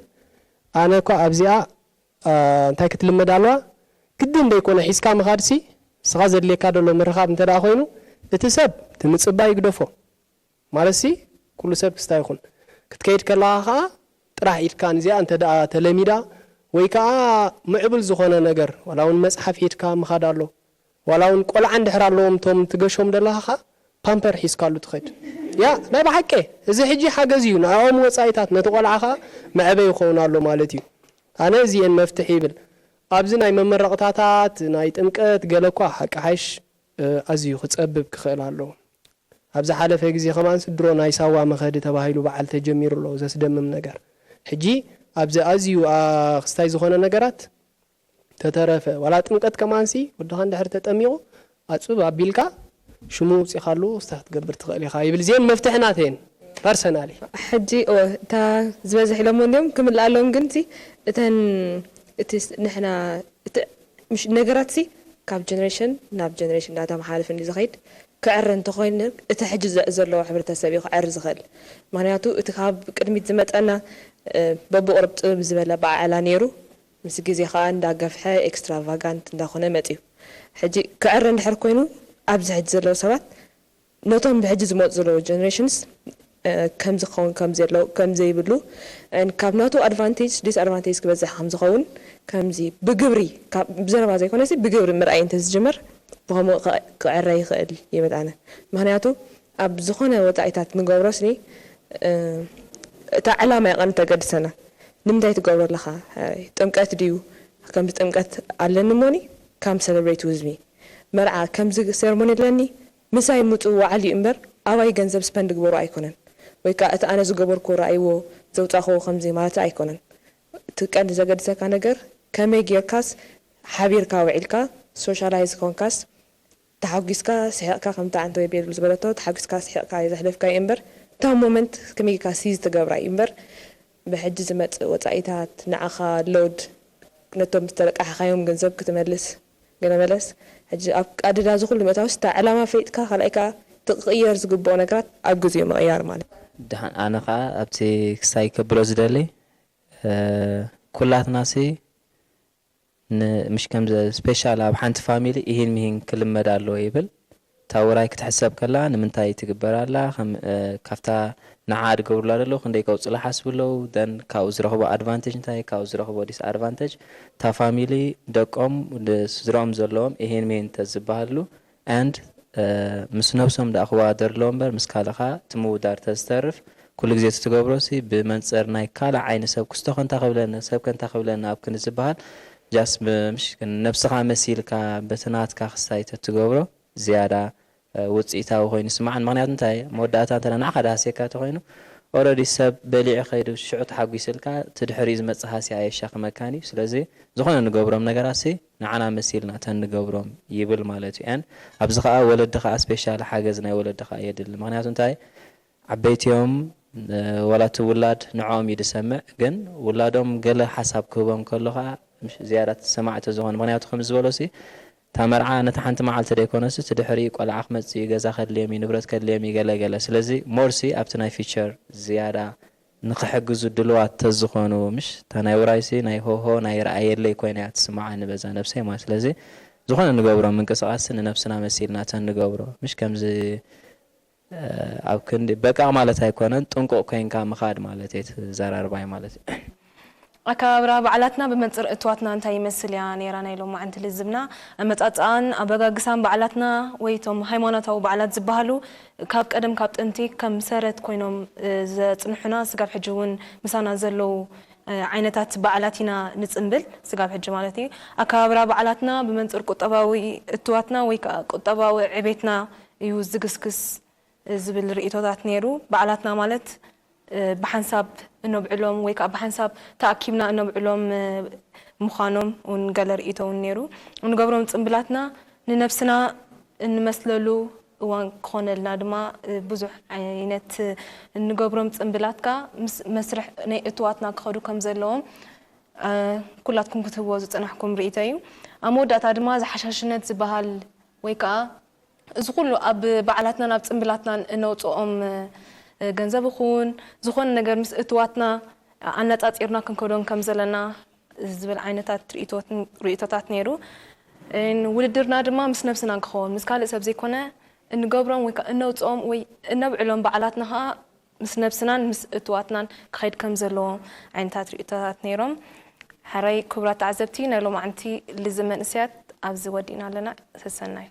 ኣነ እኳ ኣብዚኣ እንታይ ክትልመድ ኣለዋ? ግድን ደይኮነ ሒዝካ ምኻድሲ ንስኻ ዘድልየካ ዘሎ ምርኻብ እንተ ደኣ ኮይኑ እቲ ሰብ እቲ ምፅባይ ይግደፎ። ማለትሲ ኩሉ ሰብ ክስታይ ይኹን ክትከይድ ከለኻ ኸዓ ጥራሕ ኢድካ ንዚኣ እንተ ደኣ ተለሚዳ ወይ ከዓ ምዕቡል ዝኾነ ነገር ዋላ እውን መፅሓፍ ሒድካ ምኻድ ኣሎ ዋላ እውን ቆልዓ እንድሕር ኣለዎም እቶም ትገሾም ደለኻ ኸዓ ፓምፐር ሒዝካሉ ትኸድ ያ ናይ ብሓቂ እዚ ሕጂ ሓገዝ እዩ ንዕኦም ወፃኢታት ነቲ ቆልዓ ኸዓ መዕበይ ይኸውን ኣሎ ማለት እዩ ኣነ እዚኤን መፍትሒ ይብል ኣብዚ ናይ መመረቕታታት ናይ ጥምቀት ገለ እኳ ሓቂ ሓይሽ ኣዝዩ ክጸብብ ክኽእል ኣለዎ። ኣብ ዝሓለፈ ግዜ ከማንስ ድሮ ናይ ሳዋ መኸዲ ተባሂሉ በዓል ተጀሚሩ ኣሎ ዘስደምም ነገር። ሕጂ ኣብዚ ኣዝዩ ኣኽስታይ ዝኾነ ነገራት ተተረፈ ዋላ ጥምቀት ከማንሲ ወድኻ እንድሕር ተጠሚቑ ኣጽብብ ኣቢልካ ሽሙ ኣውጺኻሉ ክስታይ ክትገብር ትኽእል ኢኻ ይብል። እዚኤን መፍትሒ ናተየን ፐርሰናሊ። ሕጂ እወ እታ ዝበዝሕ ኢሎሞ እንድዮም ክምልኣሎም ግን እቲ እተን እቲ ንሕና እቲ ምሽ ነገራት ሲ ካብ ጀነሬሽን ናብ ጀነሬሽን እንዳተመሓላለፈ እንዲ ዝኸይድ ክዕረ እንተኾይኑ እቲ ሕጂ ዘ- ዘለዎ ሕብረተሰብ እዩ ክዕር ዝኽእል። ምክንያቱ እቲ ካብ ቅድሚት ዝመፀና እ፣ በብቁርብ ጥብብ ዝበለ ኣበዓዕላ ነይሩ። ምስ ግዜ ከዓ እንዳገፍሐ ኤክስትራቫጋንት እንዳኾነ መፅዩ። ሕጂ ክዕረ እንድሕር ኮይኑ ኣብዚ ሕጂ ዘለዉ ሰባት ነቶም ብሕጂ ዝመፁ ዘለዉ ጀነሬሽንስ ከምዚ ክኸውን ከምዚ ኣለዉ ከምዚ ይብሉ ካብ ናቱ ኣድቫንቴጅ ዲስኣድቫንቴጅ ክበዝሕ ከምዝኸውን ከምዚ ብግብሪ ብዘረባ ዘይኮነሲ ብግብሪ ምርኣይ እንተዝጅመር ብኸምኡ ክዕረ ይኽእል ይብል ኣነ ምኽንያቱ ኣብ ዝኾነ ወፃኢታት ንገብሮ ስኒ እታ ዕላማ እያ ቀንዲ ተገድሰና ንምንታይ ትገብሮ ኣለኻ ጥምቀት ድዩ ከምዚ ጥምቀት ኣለኒ ሞኒ ካም ሰለብሬት ዊዝ ሚ መርዓ ከምዚ ሴርሞኒ ኣለኒ ምሳይ ምፁ ወዓል እዩ እምበር ኣባይ ገንዘብ ስፐንድ ግበሩ ኣይኮነን ወይ ከዓ እቲ ኣነ ዝገበርኩዎ ረኣይዎ ዘውፃእክዎ ከምዚ ማለት ኣይኮነን እቲ ቀንዲ ዘገድሰካ ነገር ከመይ ጌርካስ ሓቢርካ ውዒልካ ሶሻላይዝ ኮንካስ ተሓጒስካ ስሒቕካ ከምቲ ዓንተ ወይ ቤሉል ዝበለቶ ተሓጒስካ ስሒቕካ እዩ ዘሕለፍካዮ እምበር እታ ሞመንት ከመይ ጌርካ ሲዝ ትገብራ እዩ እምበር ብሕጂ ዝመፅእ ወፃኢታት ንዓኻ ሎድ ነቶም ዝተለቃሕኻዮም ገንዘብ ክትመልስ ገለ መለስ ሕጂ ኣብ ኣደዳ እዚ ኩሉ ምእታውስ እታ ዕላማ ፈሊጥካ ካልኣይ ከዓ እቲ ክቕየር ዝግብኦ ነገራት ኣብ ግዜኡ ምቕያር ማለት እዩ። ደሓን ኣነ ከዓ ኣብቲ ክስታይ ከብሎ ዝደሊ ኩላትናሲ ምሽ ከምዚ ስፔሻል ኣብ ሓንቲ ፋሚሊ ኢሂን ምሂን ክልመድ ኣለዎ ይብል እታ ውራይ ክትሕሰብ ከላ ንምንታይ ትግበር ኣላ፣ ከም፣ እ፣ ካብታ ንዓ ድገብሩላ ዘለዉ ክንደይ ከውፅላ ሓስቡ ኣለዉ፣ then ካብኡ ዝረኽቦ ኣድቫንቴጅ እንታይ፣ ካብኡ ዝረኽቦ ዲስኣድቫንቴጅ፣ እታ ፋሚሊ፣ ደቆም፣ ድ-፣ ስድራኦም ዘለዎም ይሄን ሜን ተዝበሃሉ፣ and፣ እ፣ ምስ ነብሶም ደኣ ክወዳደር ኣለዎ እምበር ምስ ካልኻ እቲ ምውዳር ተዝተርፍ፣ ኩሉ ግዜ እቲ ትገብሮ ሲ ብመንፅር ናይ ካልእ ዓይኒ ሰብ ክስቶ ከንታ ክብለኒ፣ ሰብ ከንታ ክብለኒ ኣብ ክንዲ ዝበሃል፣ ጃስት ብ-፣ ምሽ-፣ ነብስኻ መሲልካ በቲ ናትካ ክስታይ ተትገብሮ ዝያዳ፣ እ፣ ውፅኢታዊ ኮይኑ ይስማዓን። ምኽንያቱ እንታይ? መወዳእታ እንተ ንዓኻ ድሃስየካ ተኾይኑ፣ ኦረዲ ሰብ በሊዑ ከይዱ ሽዑ ተሓጒስልካ፣ እቲ ድሕሪኡ ዝመጽእ ሃስያ ኣየሻኽመካን እዩ። ስለዚ ዝኾነ ንገብሮም ነገራት ሲ ንዓና መሲልና ተን ንገብሮም ይብል ማለት እዩ። And ኣብዚ ኸኣ ወለዲ ኸኣ ስፔሻሊ ሓገዝ ናይ ወለዲ ኸኣ የድሊ። ምኽንያቱ እንታይ? ዓበይቲ እዮም፣ እ፣ ዋላ እቲ ውላድ ንዕኦም እዩ ዝሰምዕ፣ ግን ውላዶም ገለ ሓሳብ ክህቦም ከሎ ኸኣ ምሽ-፣ ዝያዳ ተሰማዕቲ ዝኾኑ። ምኽንያቱ ከም ዝበሎ ሲ እታ መርዓ ነታ ሓንቲ መዓልቲ ደይኮነስ እቲ ድሕሪ ቆልዓ ክመጽእ እዩ፣ ገዛ ከድልዮም እዩ፣ ንብረት ከድልዮም እዩ፣ ገለ ገለ። ስለዚ ሞር ሲ ኣብቲ ናይ ፊቸር ዝያዳ ንኽሕግዙ ድልዋት ተዝኾኑ፣ ምሽ እታ ናይ ውራይ ሲ ናይ ሆሆ ናይ ረኣየለይ ኮይና እያ ትስምዓኒ በዛ ነብሰይ ማለት። ስለዚ ዝኾነ ንገብሮ ምንቅስቓስ ንነብስና መሲልና ተን ንገብሮ፣ ምሽ ከምዚ፣ እ፣ ኣብ ክንዲ በቃ ማለት ኣይኮነን፣ ጥንቁቕ ኮይንካ ምኻድ ማለት እዩ፣ እቲ ዘራርባይ ማለት እዩ። ኣከባብራ በዓላትና ብመንጽር እትዋትና እንታይ ይመስል እያ ነይራ ናይ ሎማዕንቲ ልዝብና? ኣመጻጽኣን ኣበጋግሳን በዓላትና ወይ እቶም ሃይማኖታዊ በዓላት ዝበሃሉ ካብ ቀደም ካብ ጥንቲ ከም ሰረት ኮይኖም፣ እ፣ ዘጽንሑና ስጋብ ሕጂ እውን ምሳና ዘለዉ፣ እ፣ ዓይነታት በዓላት ኢና ንጽንብል ስጋብ ሕጂ ማለት እዩ። ኣከባብራ በዓላትና ብመንጽር ቁጠባዊ እትዋትና ወይ ከኣ ቁጠባዊ ዕቤትና እዩ ዝግስግስ ዝብል ርእይቶታት ነይሩ። በዓላትና ማለት፣ እ፣ ብሓንሳብ እነብዕሎም ወይ ከኣ ብሓንሳብ ተኣኪብና እነብዕሎም፣ እ፣ ምዃኖም እውን ገለ ርእይቶ እውን ነይሩ። እንገብሮም ጽንብላትና ንነብስና እንመስለሉ እዋን ክኾነልና ድማ፣ እ፣ ብዙሕ ዓይነት እንገብሮም ጽንብላትካ ምስ መስርሕ ናይ እትዋትና ክኸዱ ከም ዘለዎም፣ እ፣ ኩላትኩም ክትህብዎ ዝጸናሕኩም ርእይቶ እዩ። ኣብ መወዳእታ ድማ ዝሓሻሽነት ዝበሃል ወይ ከኣ እዚ ኩሉ ኣብ በዓላትናን ኣብ ጽንብላትናን እነውጽኦም፣ እ፣ ገንዘብ ይኹን ዝኾነ ነገር ምስ እትዋትና ኣነጻጺርና ክንከዶን ከም ዘለና ዝብል ዓይነታት ርእይቶት-፣ ርእይቶታት ነይሩ። እን ውድድርና ድማ ምስ ነብስና ክኸውን፣ ምስ ካልእ ሰብ ዘይኮነ፣ እንገብሮም ወይ ከኣ እነውጽኦም ወይ እነብዕሎም በዓላትና ከኣ ምስ ነብስናን ምስ እትዋትናን ክኸይድ ከም ዘለዎ ዓይነታት ርእይቶታት ነይሮም። ሕራይ ክቡራት ተዓዘብቲ፣ ናይ ሎማዕንቲ ልዚ መንእሰያት ኣብዚ ወዲእና ኣለና። ሰሰናዩ።